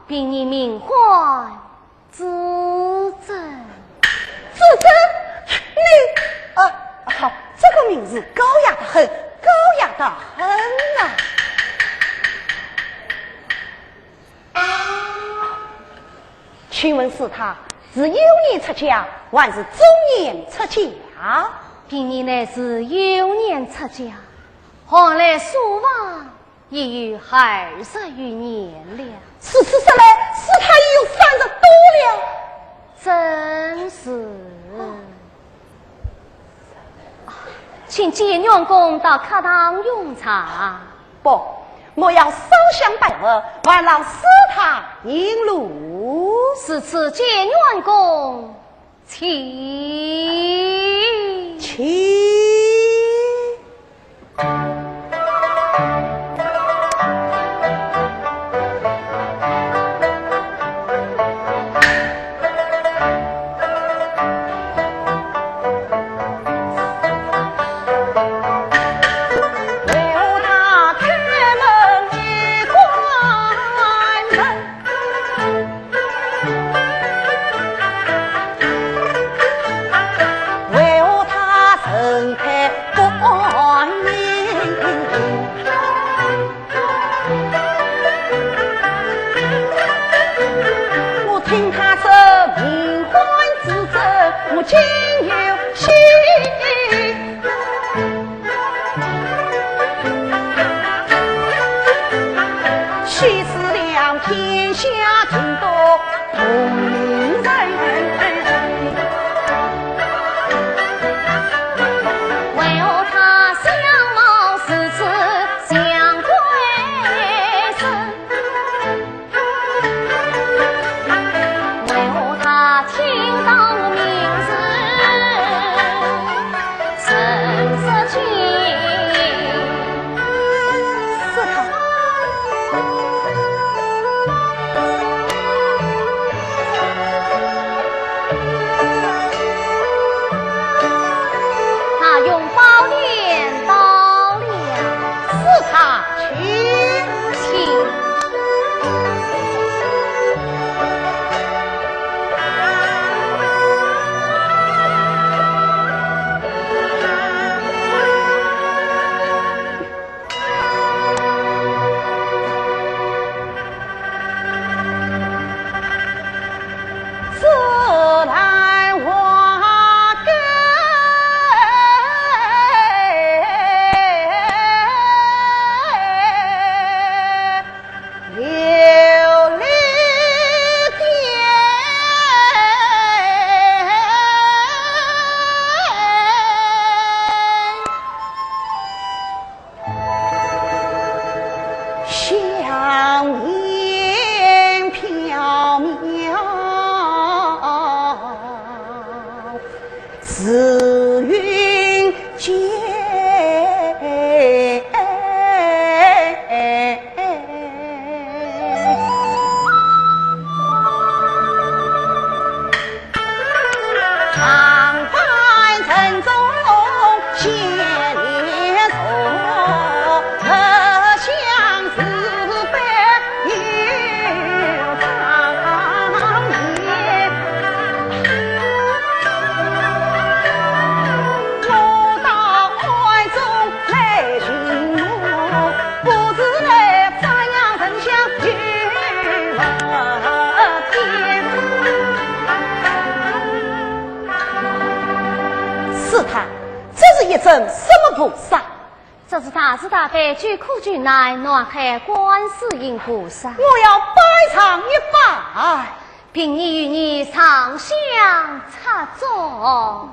禀你名唤子珍。子珍？你，啊，好，这个名字高雅得很，高雅得很呐。请问师太，是幼年出家还是中年出家？贫尼乃是幼年出家， 寒来书房已有二十余年了。如此说来，师太已有三十多了。正是。请简元公到客堂用茶。不，我要烧香拜佛，还望师太引路。如此，简元公， 请。请。师太，这是一尊什么菩萨？这是大慈大悲救苦救难南海观世音菩萨。我要拜上一拜。贫尼与你上香插座。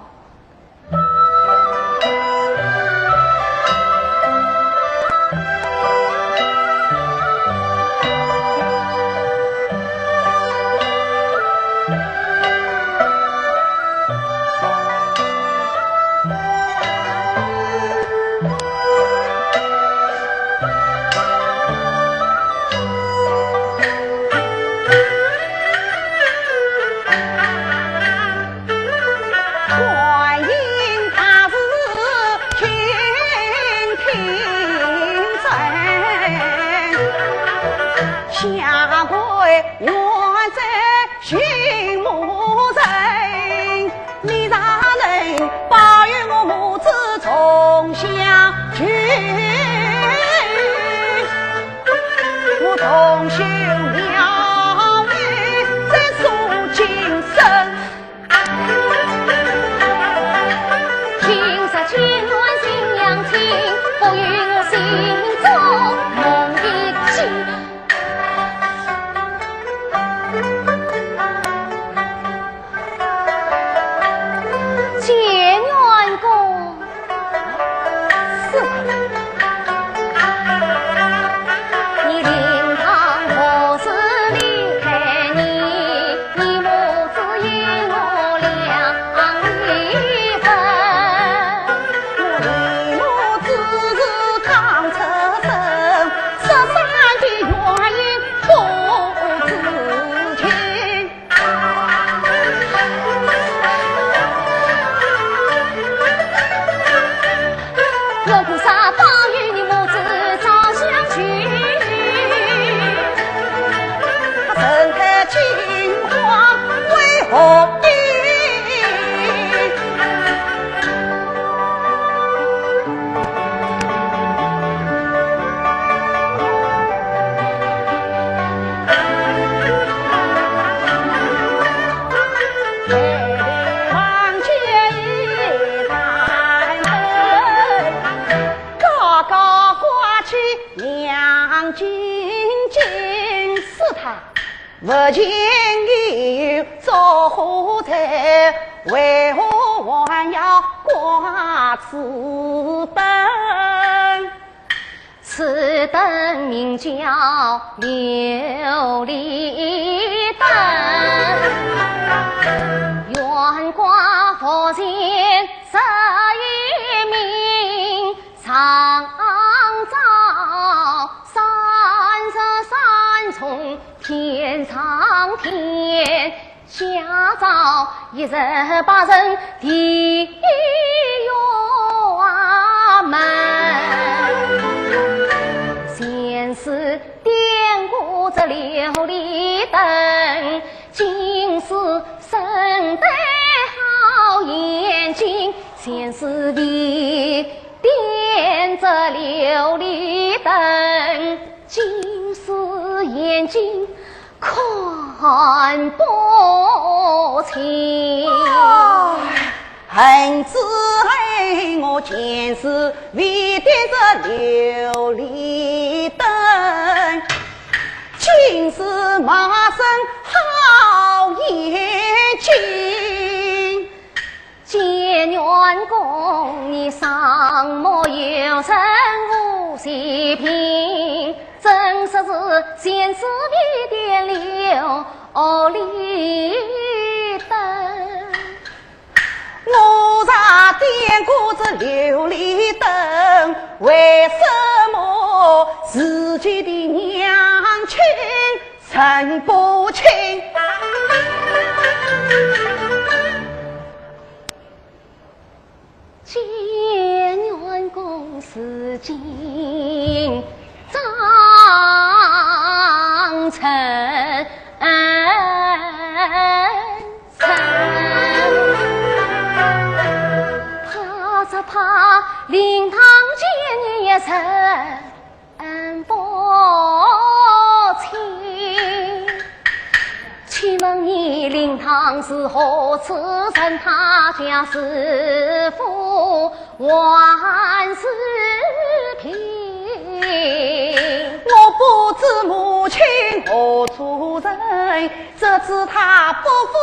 解元公。是。是他。 解元公，你双目有神无邪病，真说是前世未点流离灯。 解元公，如今张成 请问你灵堂是何处人？他家是富还是贫？我不知母亲何处人，只知她不富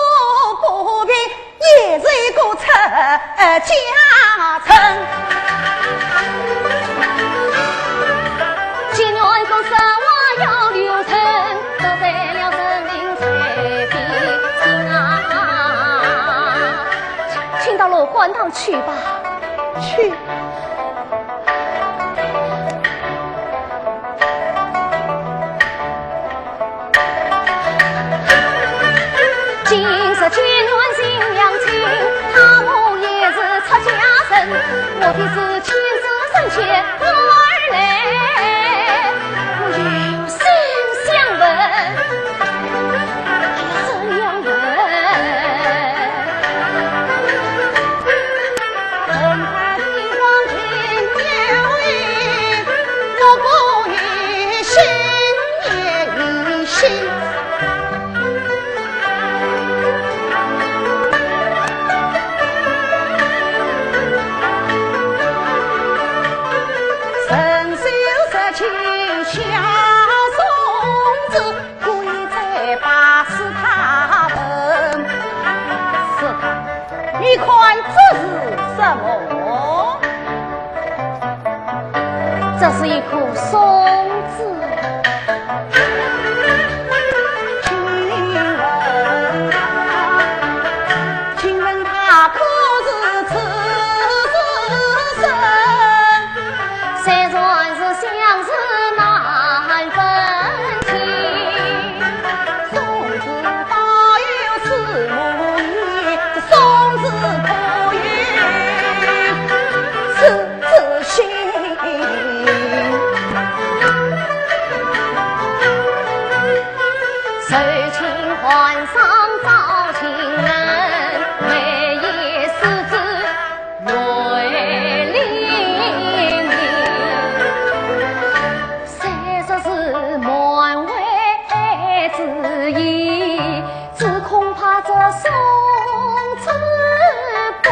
不贫， 也是一个出家人。解元公说话要留神，得罪了人命在边啊。请到罗馆堂去吧。去。 今日解元新娘亲，她我也是出家人，我的是亲自身前我而来，我有心相问，怎样问？ 我不与心也一棵松子。请问，请问他可是此时生？虽然是相思难分清，松子倒有此木意，这松子可有此 自信。手擎寒霜照情人，眉眼似纸泪淋。虽说是满怀之意，只恐怕这松子不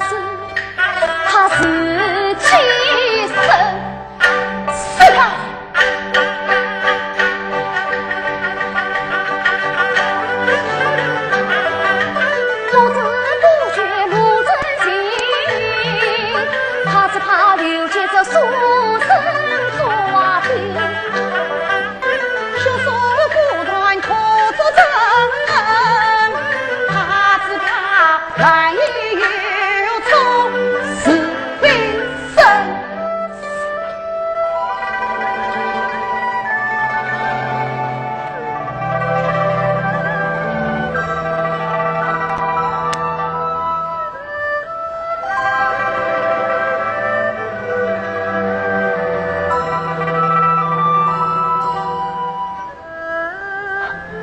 是 他是寄生。是他。不知不觉路人行，怕只怕流进这书生抓的。 学说古传可作证，怕只怕万一有错，是非生。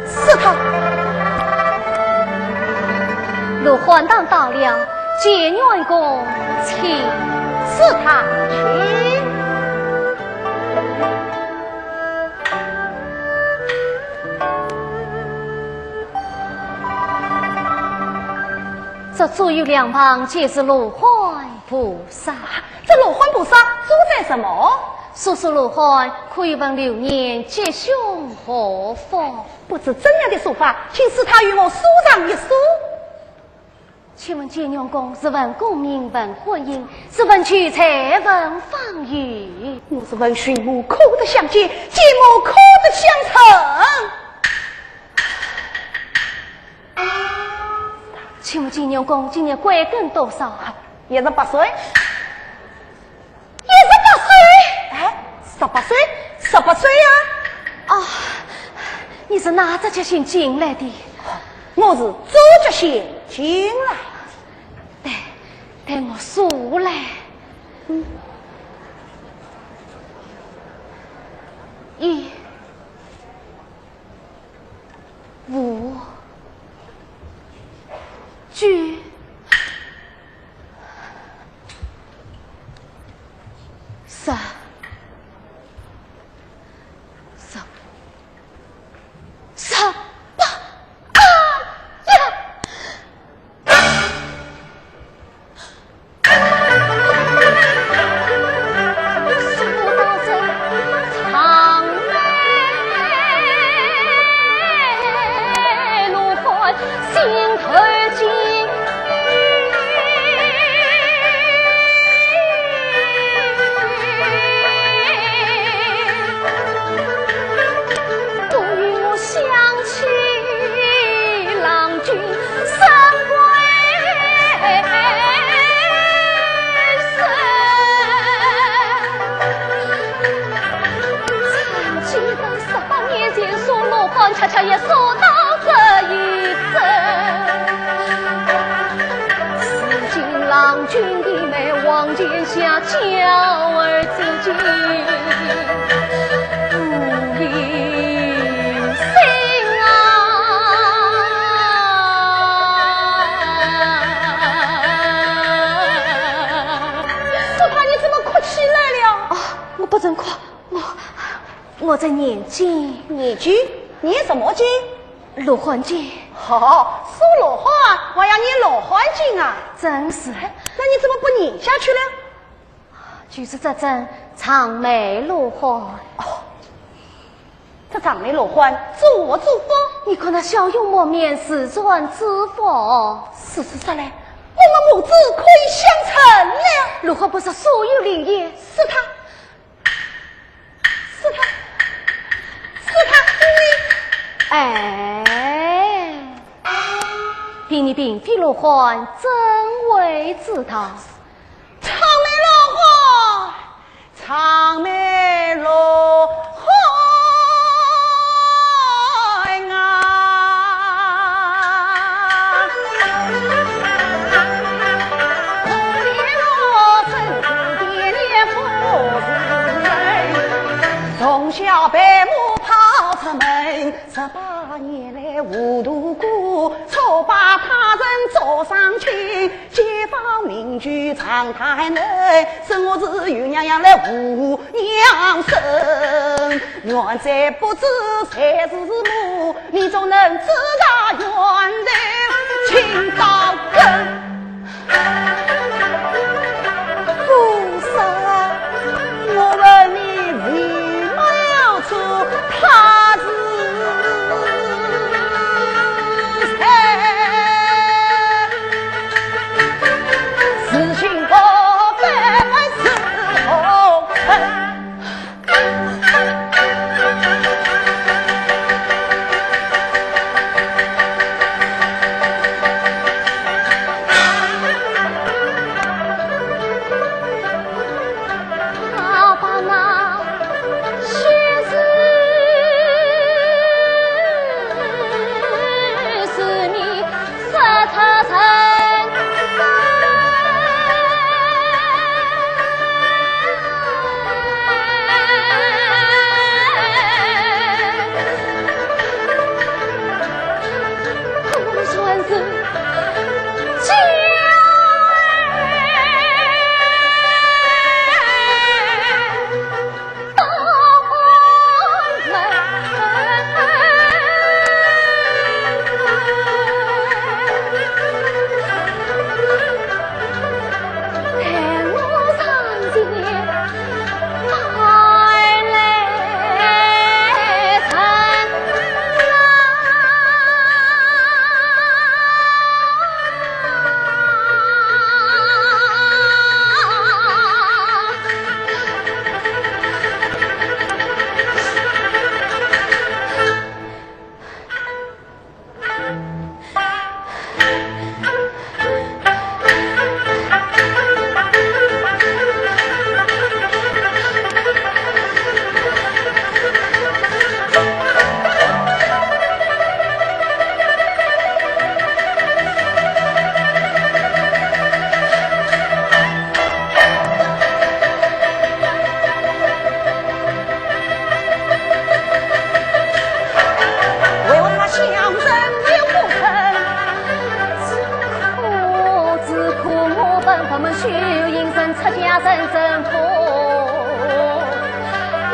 是他。陆欢到了，解元公请。是他，请。 这左右两旁皆是罗汉菩萨。这罗汉菩萨住在什么？叔叔罗汉可以问流年吉凶祸福。不知怎样的说法，请师太与我说上一说。请问解元公是问功名问婚姻，是问求财问访友？我是问寻我可得相见，见我可得相成。 请问解元公今年贵庚多少？一十八岁。一十八岁？哎，十八岁，十八岁呀。哦，你是哪只脚先进来的？我是左脚先进来。对，对我数来。嗯。一， 五，九，十，十，十八，哎呀！ 记得十八年前，说罗汉恰恰也说到这一生。如今郎君的美望天下，娇儿之情无人信啊！师太，你怎么哭起来了？啊，我不曾哭，我，我在念经。念经？念什么经？罗汉经。哦，说罗汉，还要念罗汉经啊？真是。哎，那你怎么不念下去呢？就是这尊长眉罗汉。哦，这长眉罗汉作何作福？你看那笑容满面，似赚之福。事实上来，我们母子可以相成了。罗汉不是素有灵验？是他。哎，凭你并非罗汉，怎会知道？草莓罗汉，草莓罗汉啊！从小陪我跑出门，十八年来糊涂过，错把他人做上亲，街坊邻居常谈论，说我是与娘娘来无娘生。原在不知谁是母，你总能知道源头，请到根。 不是，我问你，你没有错，他是谁？事情不分是红尘。 为何他乡人又不肯？只可，只可我本不门，修行人出家人怎可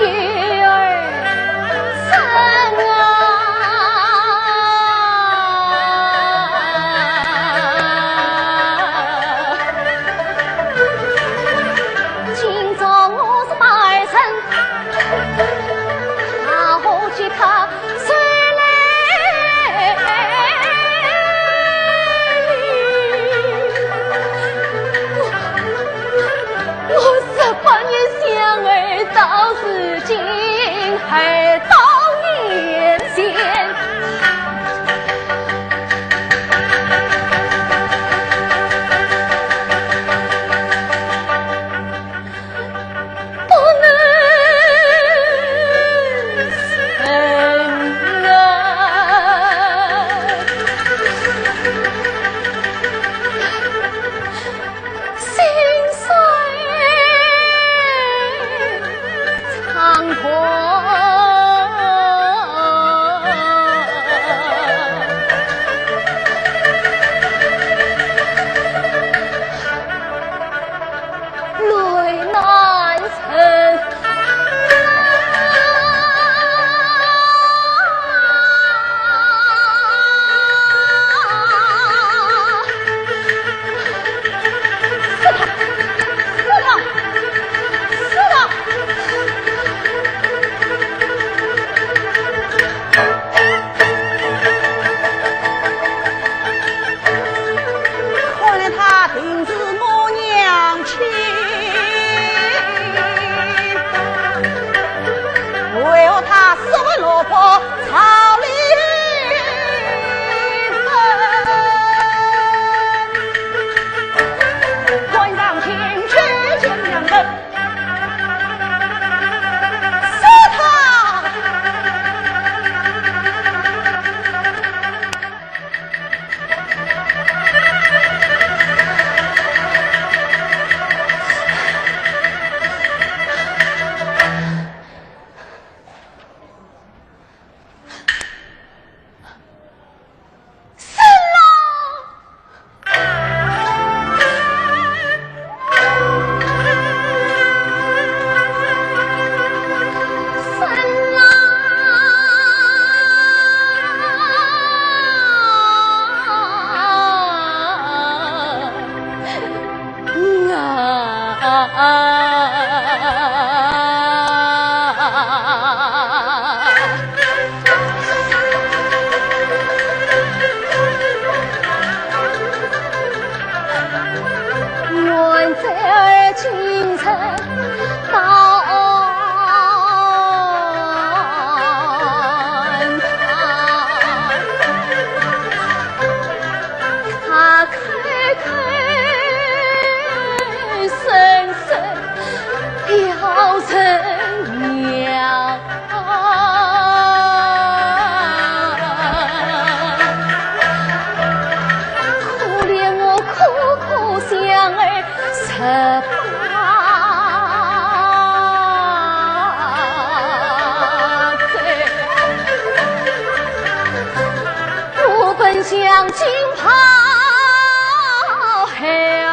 有儿身啊？今朝我是拜神 啊，我给他谁来？我，我十八年相爱到如今，还到眼前。 不能忍啊！心碎伤痛。 泪难成。死了，死了，死了！ 看来他定是母娘亲，为何他失魂落魄草里金袍孩儿，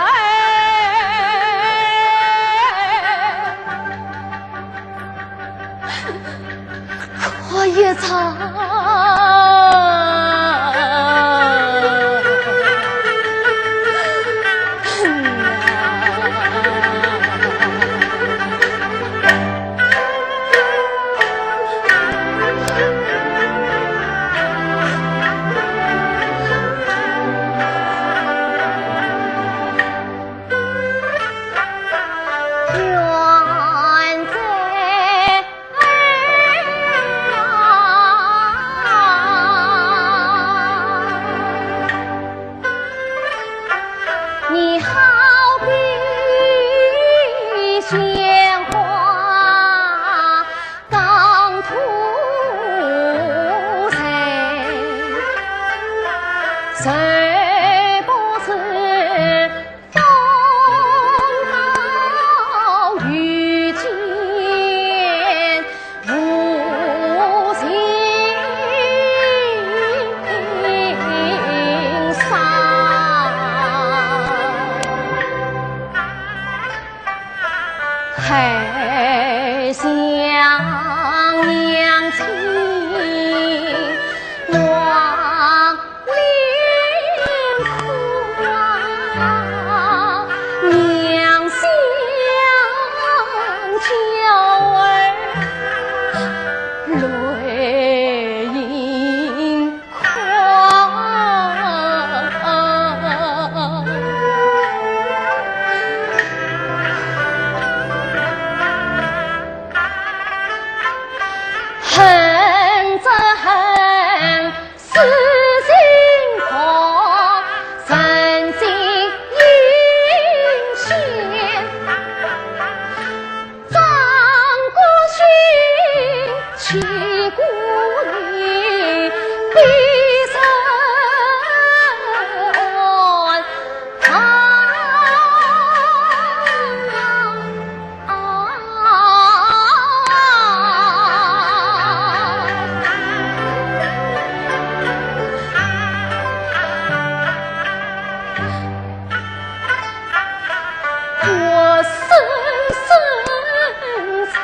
可一场。你好比鲜花刚吐蕊，谁不知风高雨尽无情伤。还想娘亲望 娘想娇儿泪盈眶。恨则恨 此心痛，人尽应现。张国兴，岂顾你比人安？ 我深深沧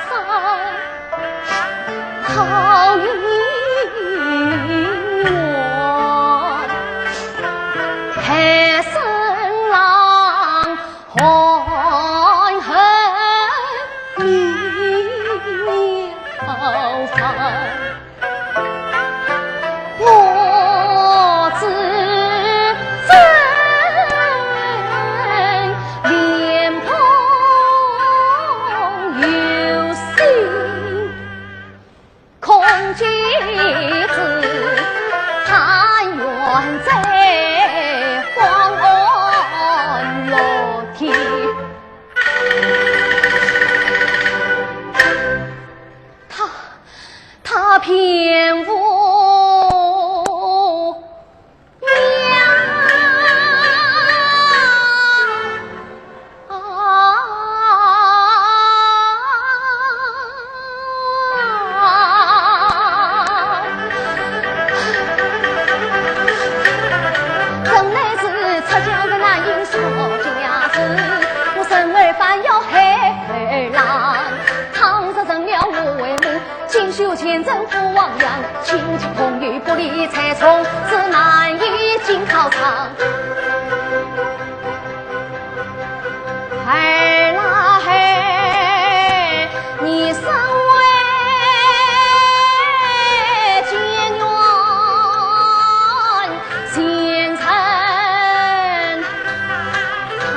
桑好姻缘，海参郎 含恨描凡，我只争莲蓬游心。 空见子，但愿在黄河落地。他，他偏无 儿啦嘿，你身为解元贤臣啊。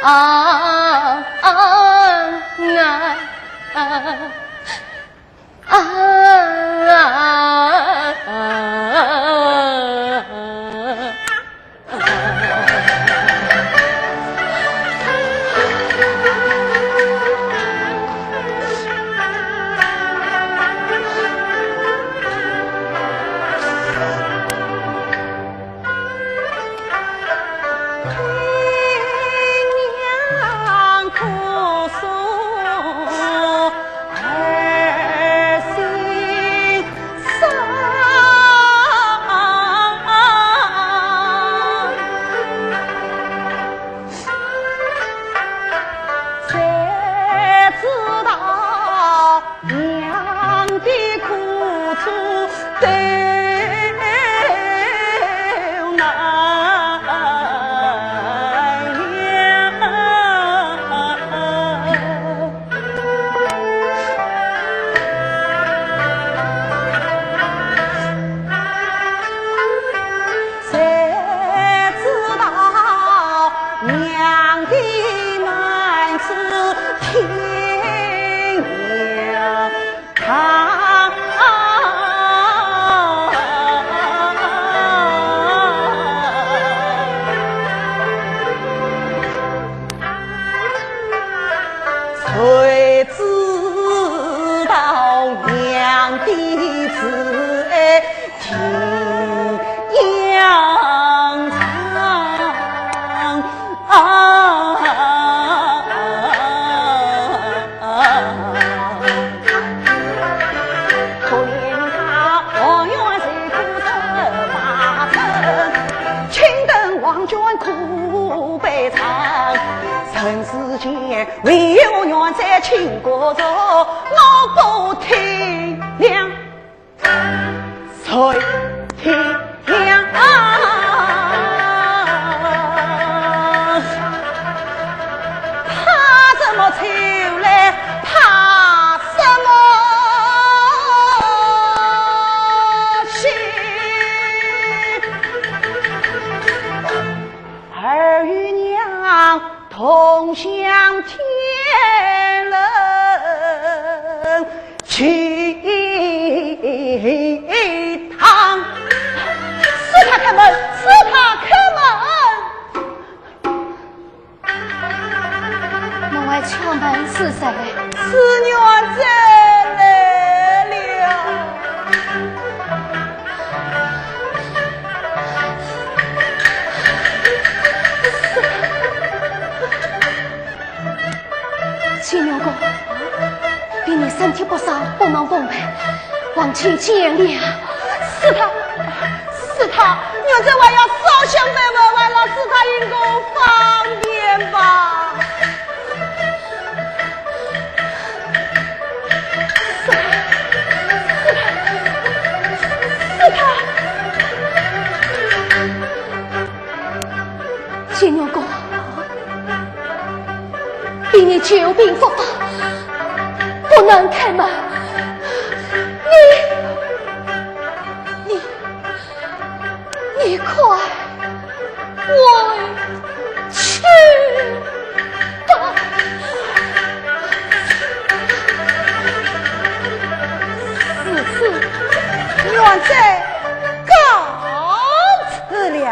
啊啊啊啊啊！金牛公，婢女身体不适，不能奉陪，望请见谅。是他，是他，奴才还要烧香拜佛，还望是他行个方便吧。是他，是他，是他。 金牛公，婢女久病复发，不能开门。你，你，你快回去吧。如此，奴才告辞了。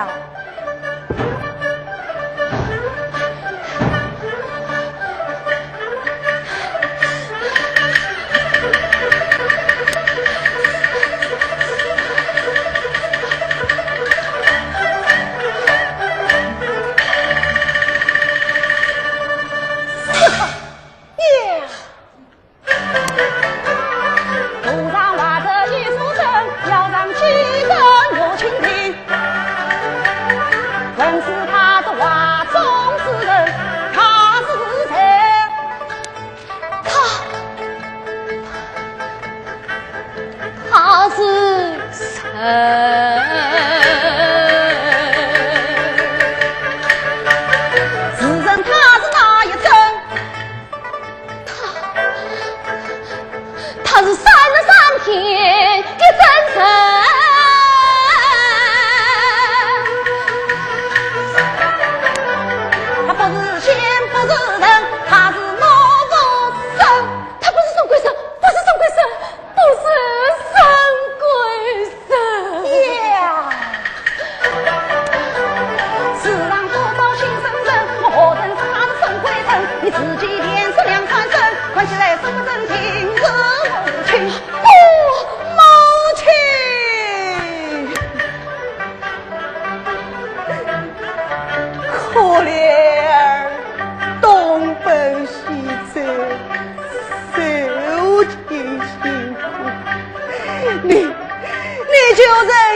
他，他是谁？自称他是哪一尊？ 他，他是三十三天的真神。他不是仙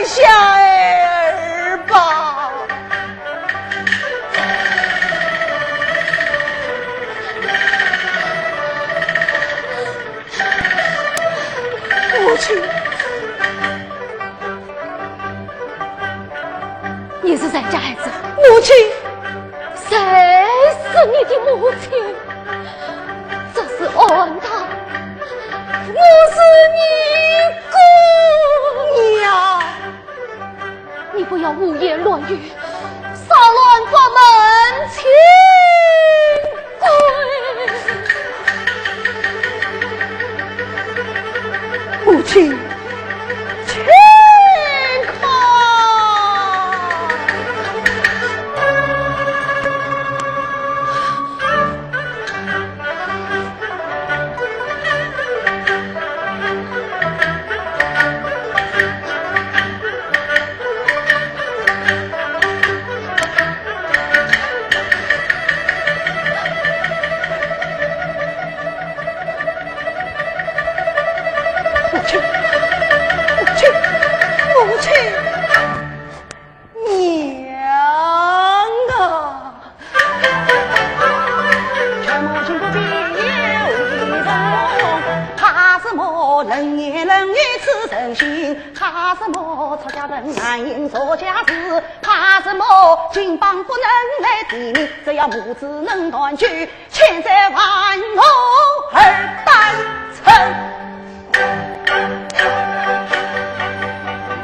下儿吧。母亲，你是谁家孩子？母亲，谁是你的母亲？这是暗道，我是你姑娘。 你不要胡言乱语，扰乱佛门清规。母亲，请看。 母亲，母亲，母亲。 娘啊！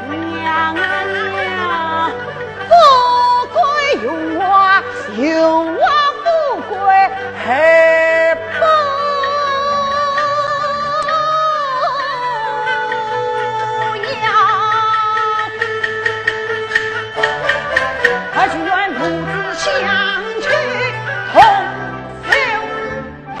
娘啊娘，富贵荣华，荣华富贵而不要，而只愿母子相聚同修平。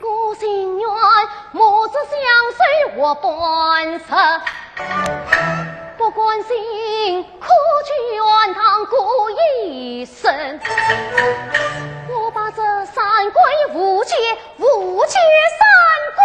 我心愿，母子相守活半世，不甘心苦求安康过一生。我把这三跪五叩，五叩三跪。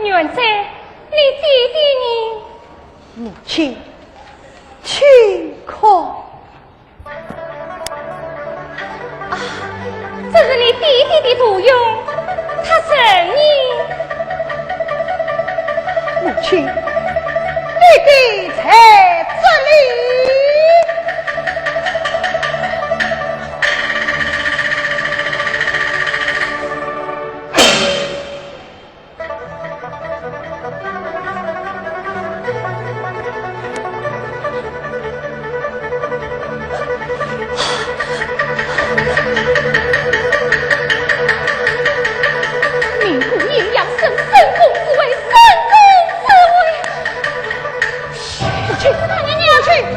元帅，你爹爹呢？母亲，请看。啊，这是你爹爹的徒勇，他人呢？母亲，你爹在这里。名不言，扬声，圣公之位，圣公之位。母亲，母亲，母亲。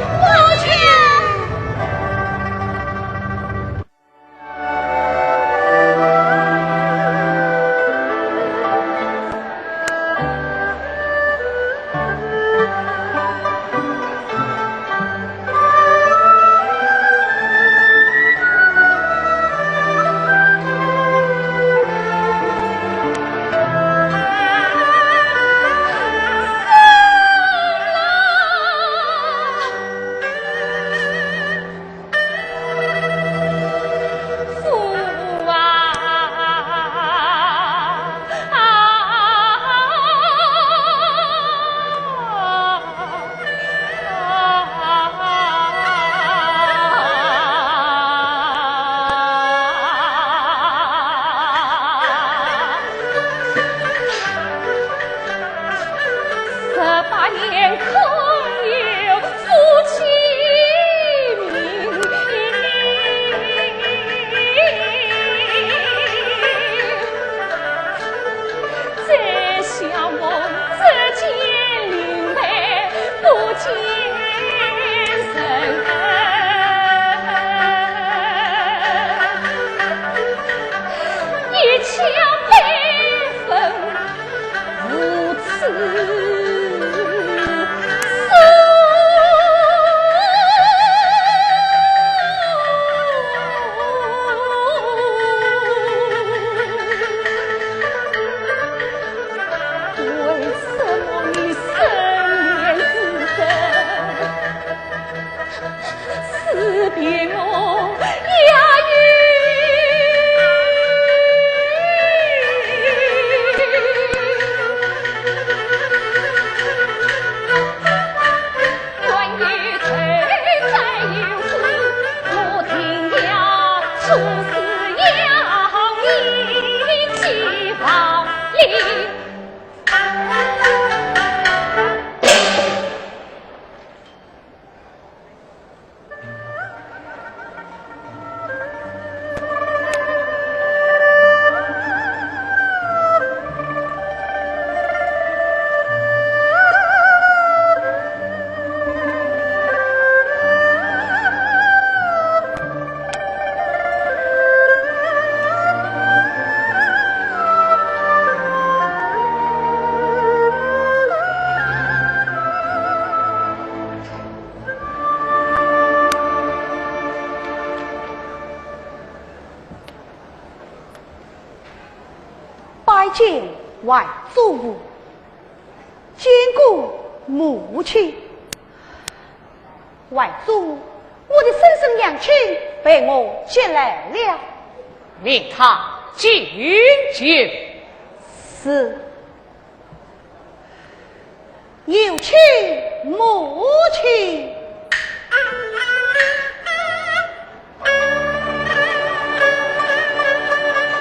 见外祖父，见过母亲。外祖，我的婶婶娘亲被我接来了。命她进去。是。 有请母亲。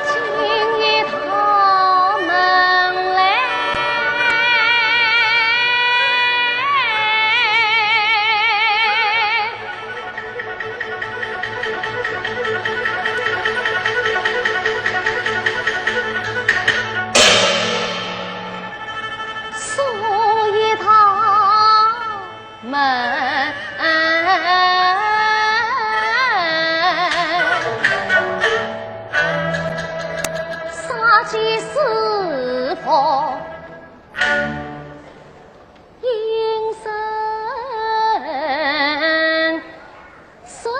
请她们来。 所以他们杀鸡食佛，因生 生。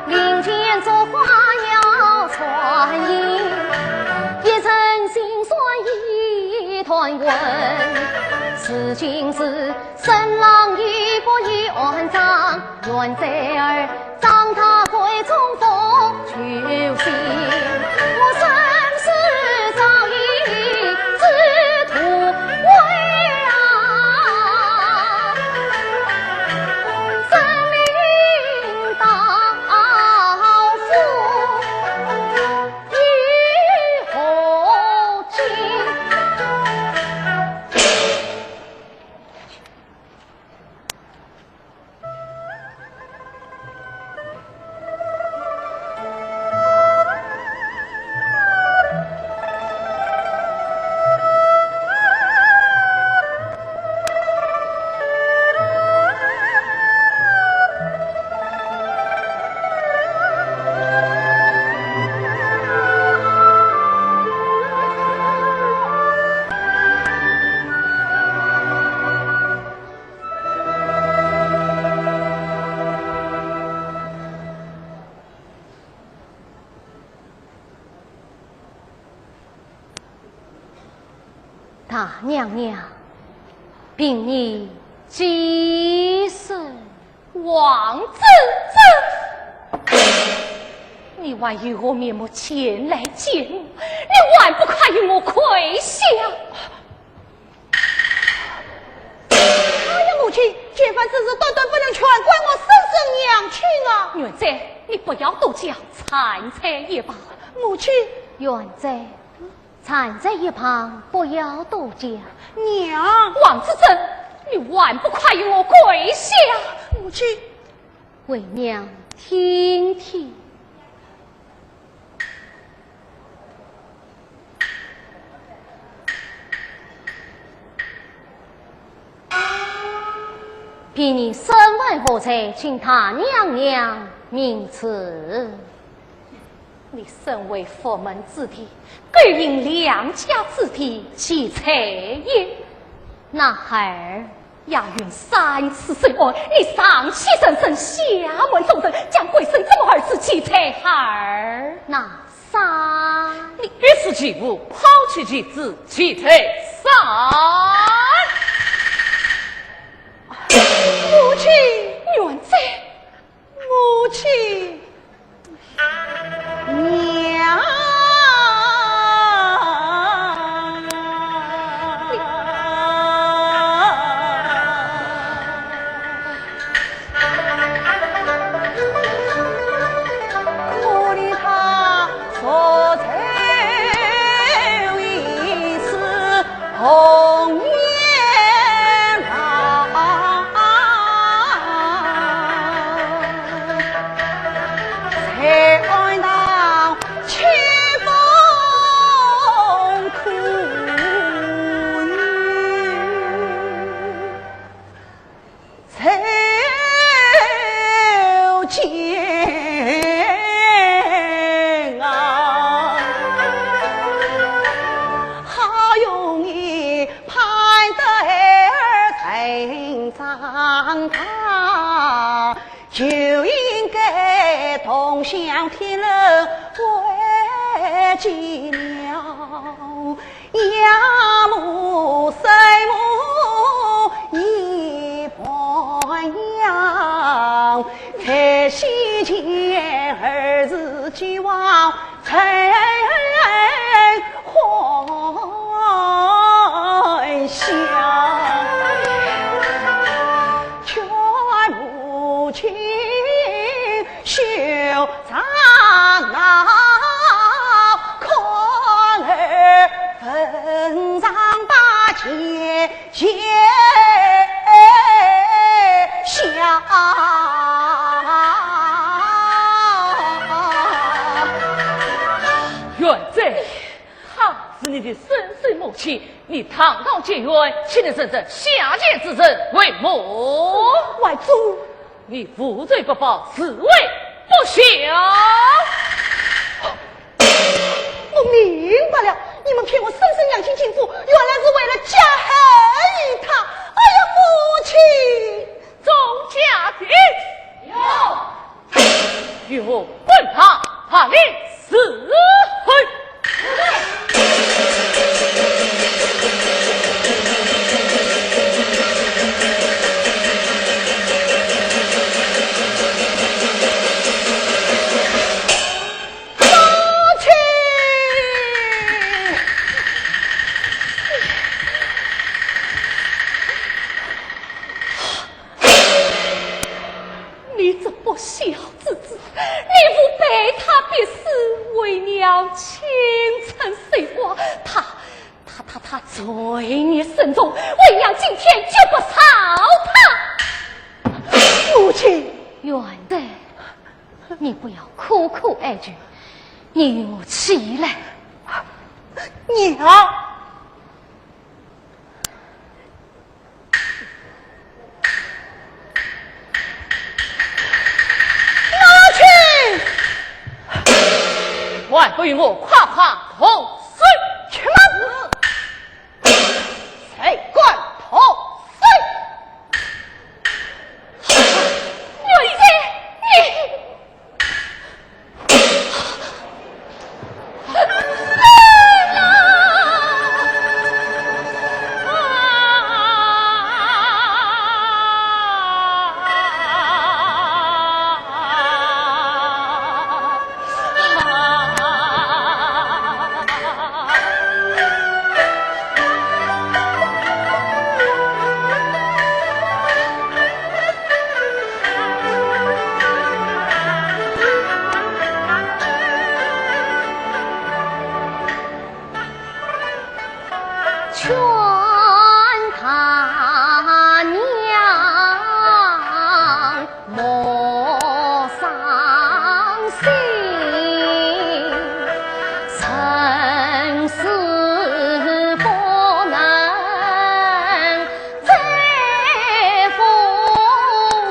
林间竹花要穿衣，一人心酸一段魂。如今是 生郎已过一万丈，愿在儿长大闺中复求仙。我身世早已志途未了，生命到府与何尽？ 大娘娘，贫女几岁？王子贞，你还有何面目前来见我？你还不快与我跪下！ 哎呀，母亲，这番之事断断不能全怪我婶婶娘亲啊！元贞，你不要多讲，参在一旁。母亲。元贞，参在一旁，不要多讲。娘。王子贞，你还不快与我跪下！母亲。 为娘听听。贫女身犯何罪，请大娘娘明处。 你身为佛门子弟，勾引良家子弟，其罪也。那孩儿？押运三次受案，你上欺人生，下瞒众人，将闺孙怎么儿子，其罪二。那三？你欲除其父，抛弃其子，其罪三。母亲。元贞。 母亲。娘。可怜她昨日为死红颜。上当，就应该同享天伦为寂寞。 夜幕深幕一般样，在席间儿时既往曾幻想。全无情 袖长刀，看儿坟上把剑斜下。元帅，她是你的生身母亲，你堂堂解元，岂能认这下贱之人为母？外祖， 你无罪不报，自卫不孝。我明白了，你们骗我生身养亲进府，原来是为了加害于她。哎呀，母亲！众家丁，有，与我滚堂，把令伺候。 你这不孝之子，你无被她逼死，为娘亲承罪过，她，她，她，她罪孽深重，为娘今天绝不饶她。母亲，元帅，你不要苦苦哀求，你与我起来。娘， 母亲，还不与我快快动手！且慢！谁敢动手？元帅，你…… 劝他娘莫伤心，生死不能再复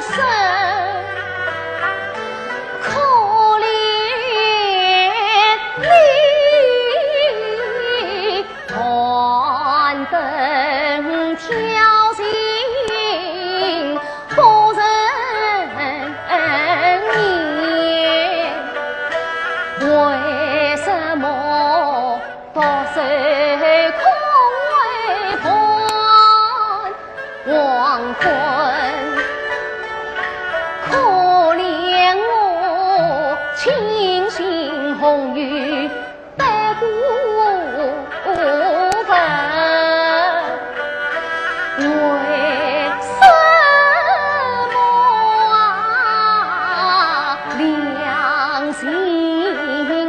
生，可怜你 abandono挑情不成念，为什么独守空闺伴黄昏？可怜我清醒红颜 白骨坟，为什么啊，两心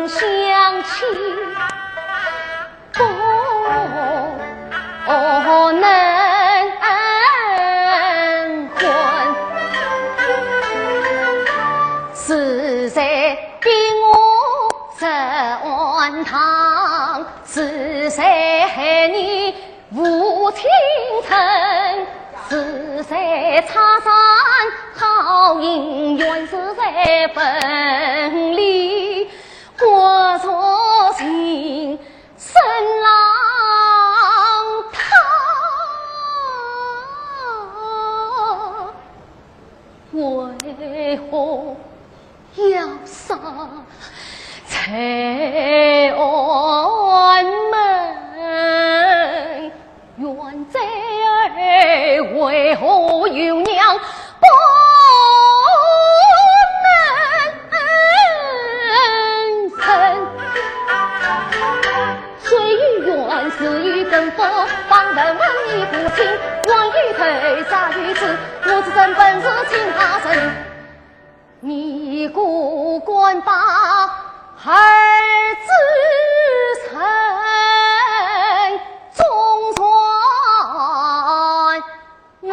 相契不能混？是谁逼我 入庵堂，是谁害你无情成？是谁拆散好姻缘？是谁分离我错情深浪淘？为何要杀在庵门？冤哉儿，为何有娘不能生？谁与冤，谁与更夫，方能问你不清。冤与头，杀与子，我自认本是清白人。 你果敢把儿子称，总算我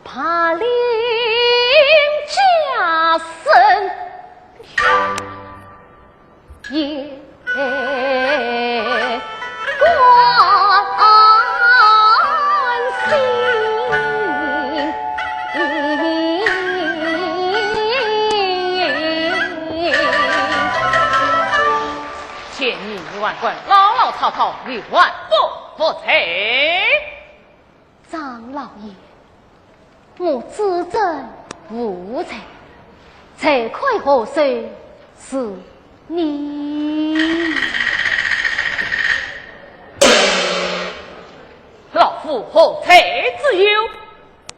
白绫加身。 也甘心。见你冤官，牢牢讨讨，你还不服罪？ 张老爷，我知罪无罪，罪魁祸首是你。老夫何罪之有？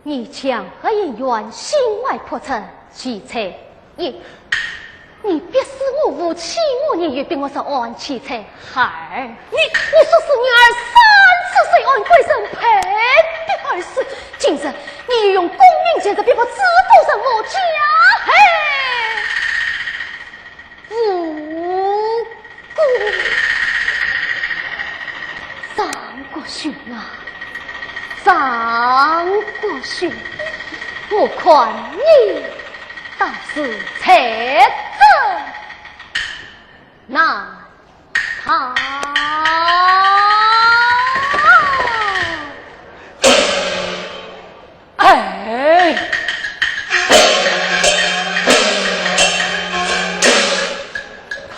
你强害县官，心怀不测，其罪 你，你逼死我父，欺我年幼，逼我受案取财。孩儿，你，你说是女儿三次受案归顺，被逼而死。今日你又用功名权势逼迫知府人，我家害无辜。张国雄啊，张国雄，我看你 当时才子难逃。哎，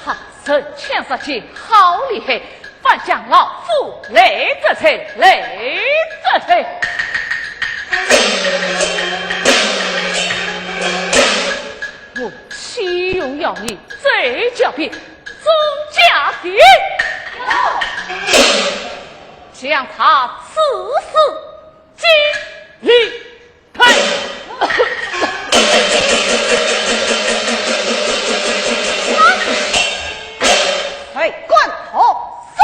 他神枪杀气，好厉害！ 反将老夫来者哉，来者哉！我岂容要你再狡辩，诛家贼！将他处死！ 金离开。谁敢逃生？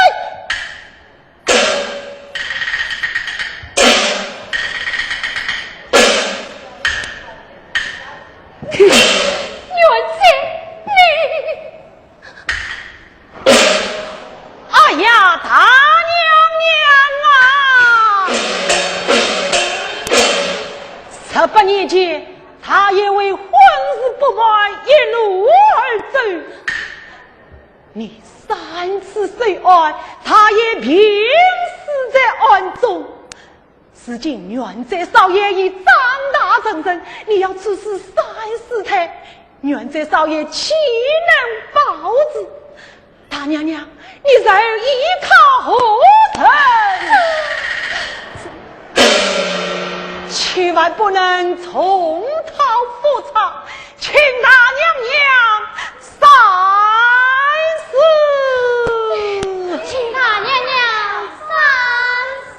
冤枉你！ 哎呀，大娘娘啊！十八年前，大爷为婚事不满，一路而走。你三次受案，大爷病死在案中。 如今冤罪少爷已长大成人，你要处死三师太，冤罪少爷岂能保住？大娘娘，你儿依靠何人？千万不能重蹈覆辙，请大娘娘 三思。请大娘娘三思。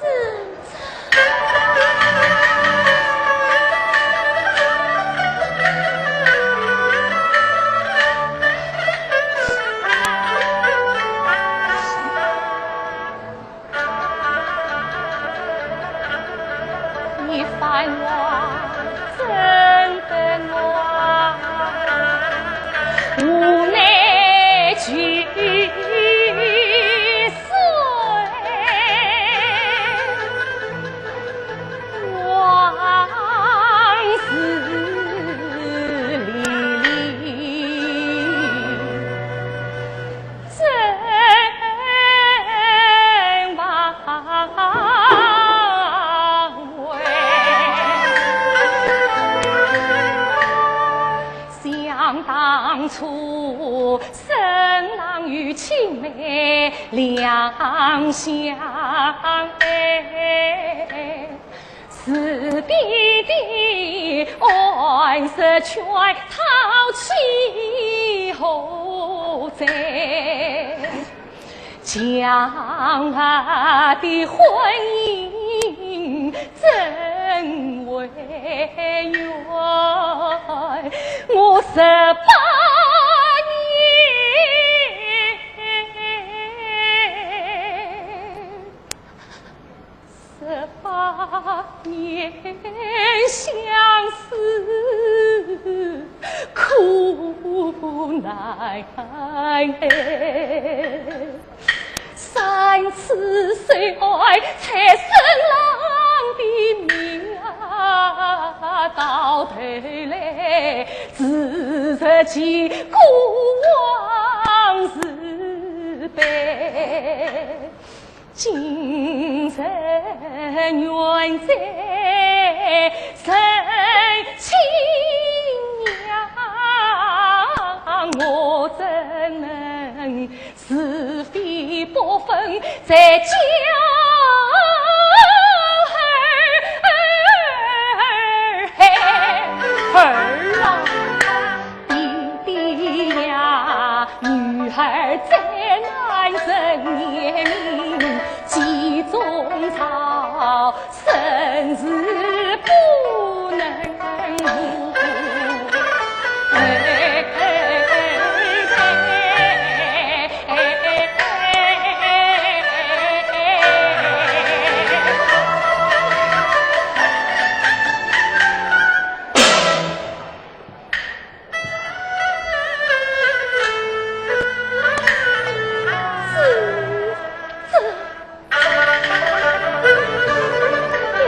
你烦我，真的我，无奈去岁。 往事历历，怎忘怀？想当初，生郎与青梅两相爱。是爹爹安十全，讨妻何罪？将来的婚姻怎会圆？我十八年 十八年相思苦难，三次受爱才生郎的命啊，到头来只是记过往事悲。 今日远在人间，我怎能是非不分再教儿？儿啊！ 爹爹呀，女儿再难成贤名，其中造甚是不能。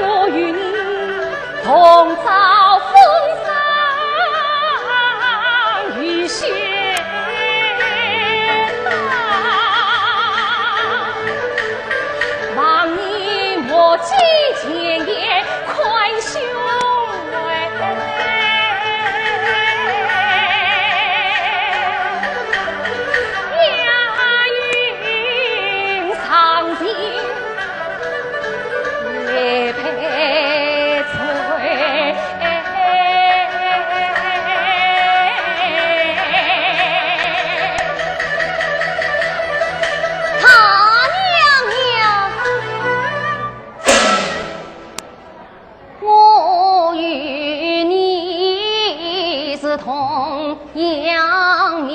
我与你同遭风霜雨雪啊，望你莫见前嫌 宽胸怀，押运上京来赔罪。大娘娘。 我与你是同样命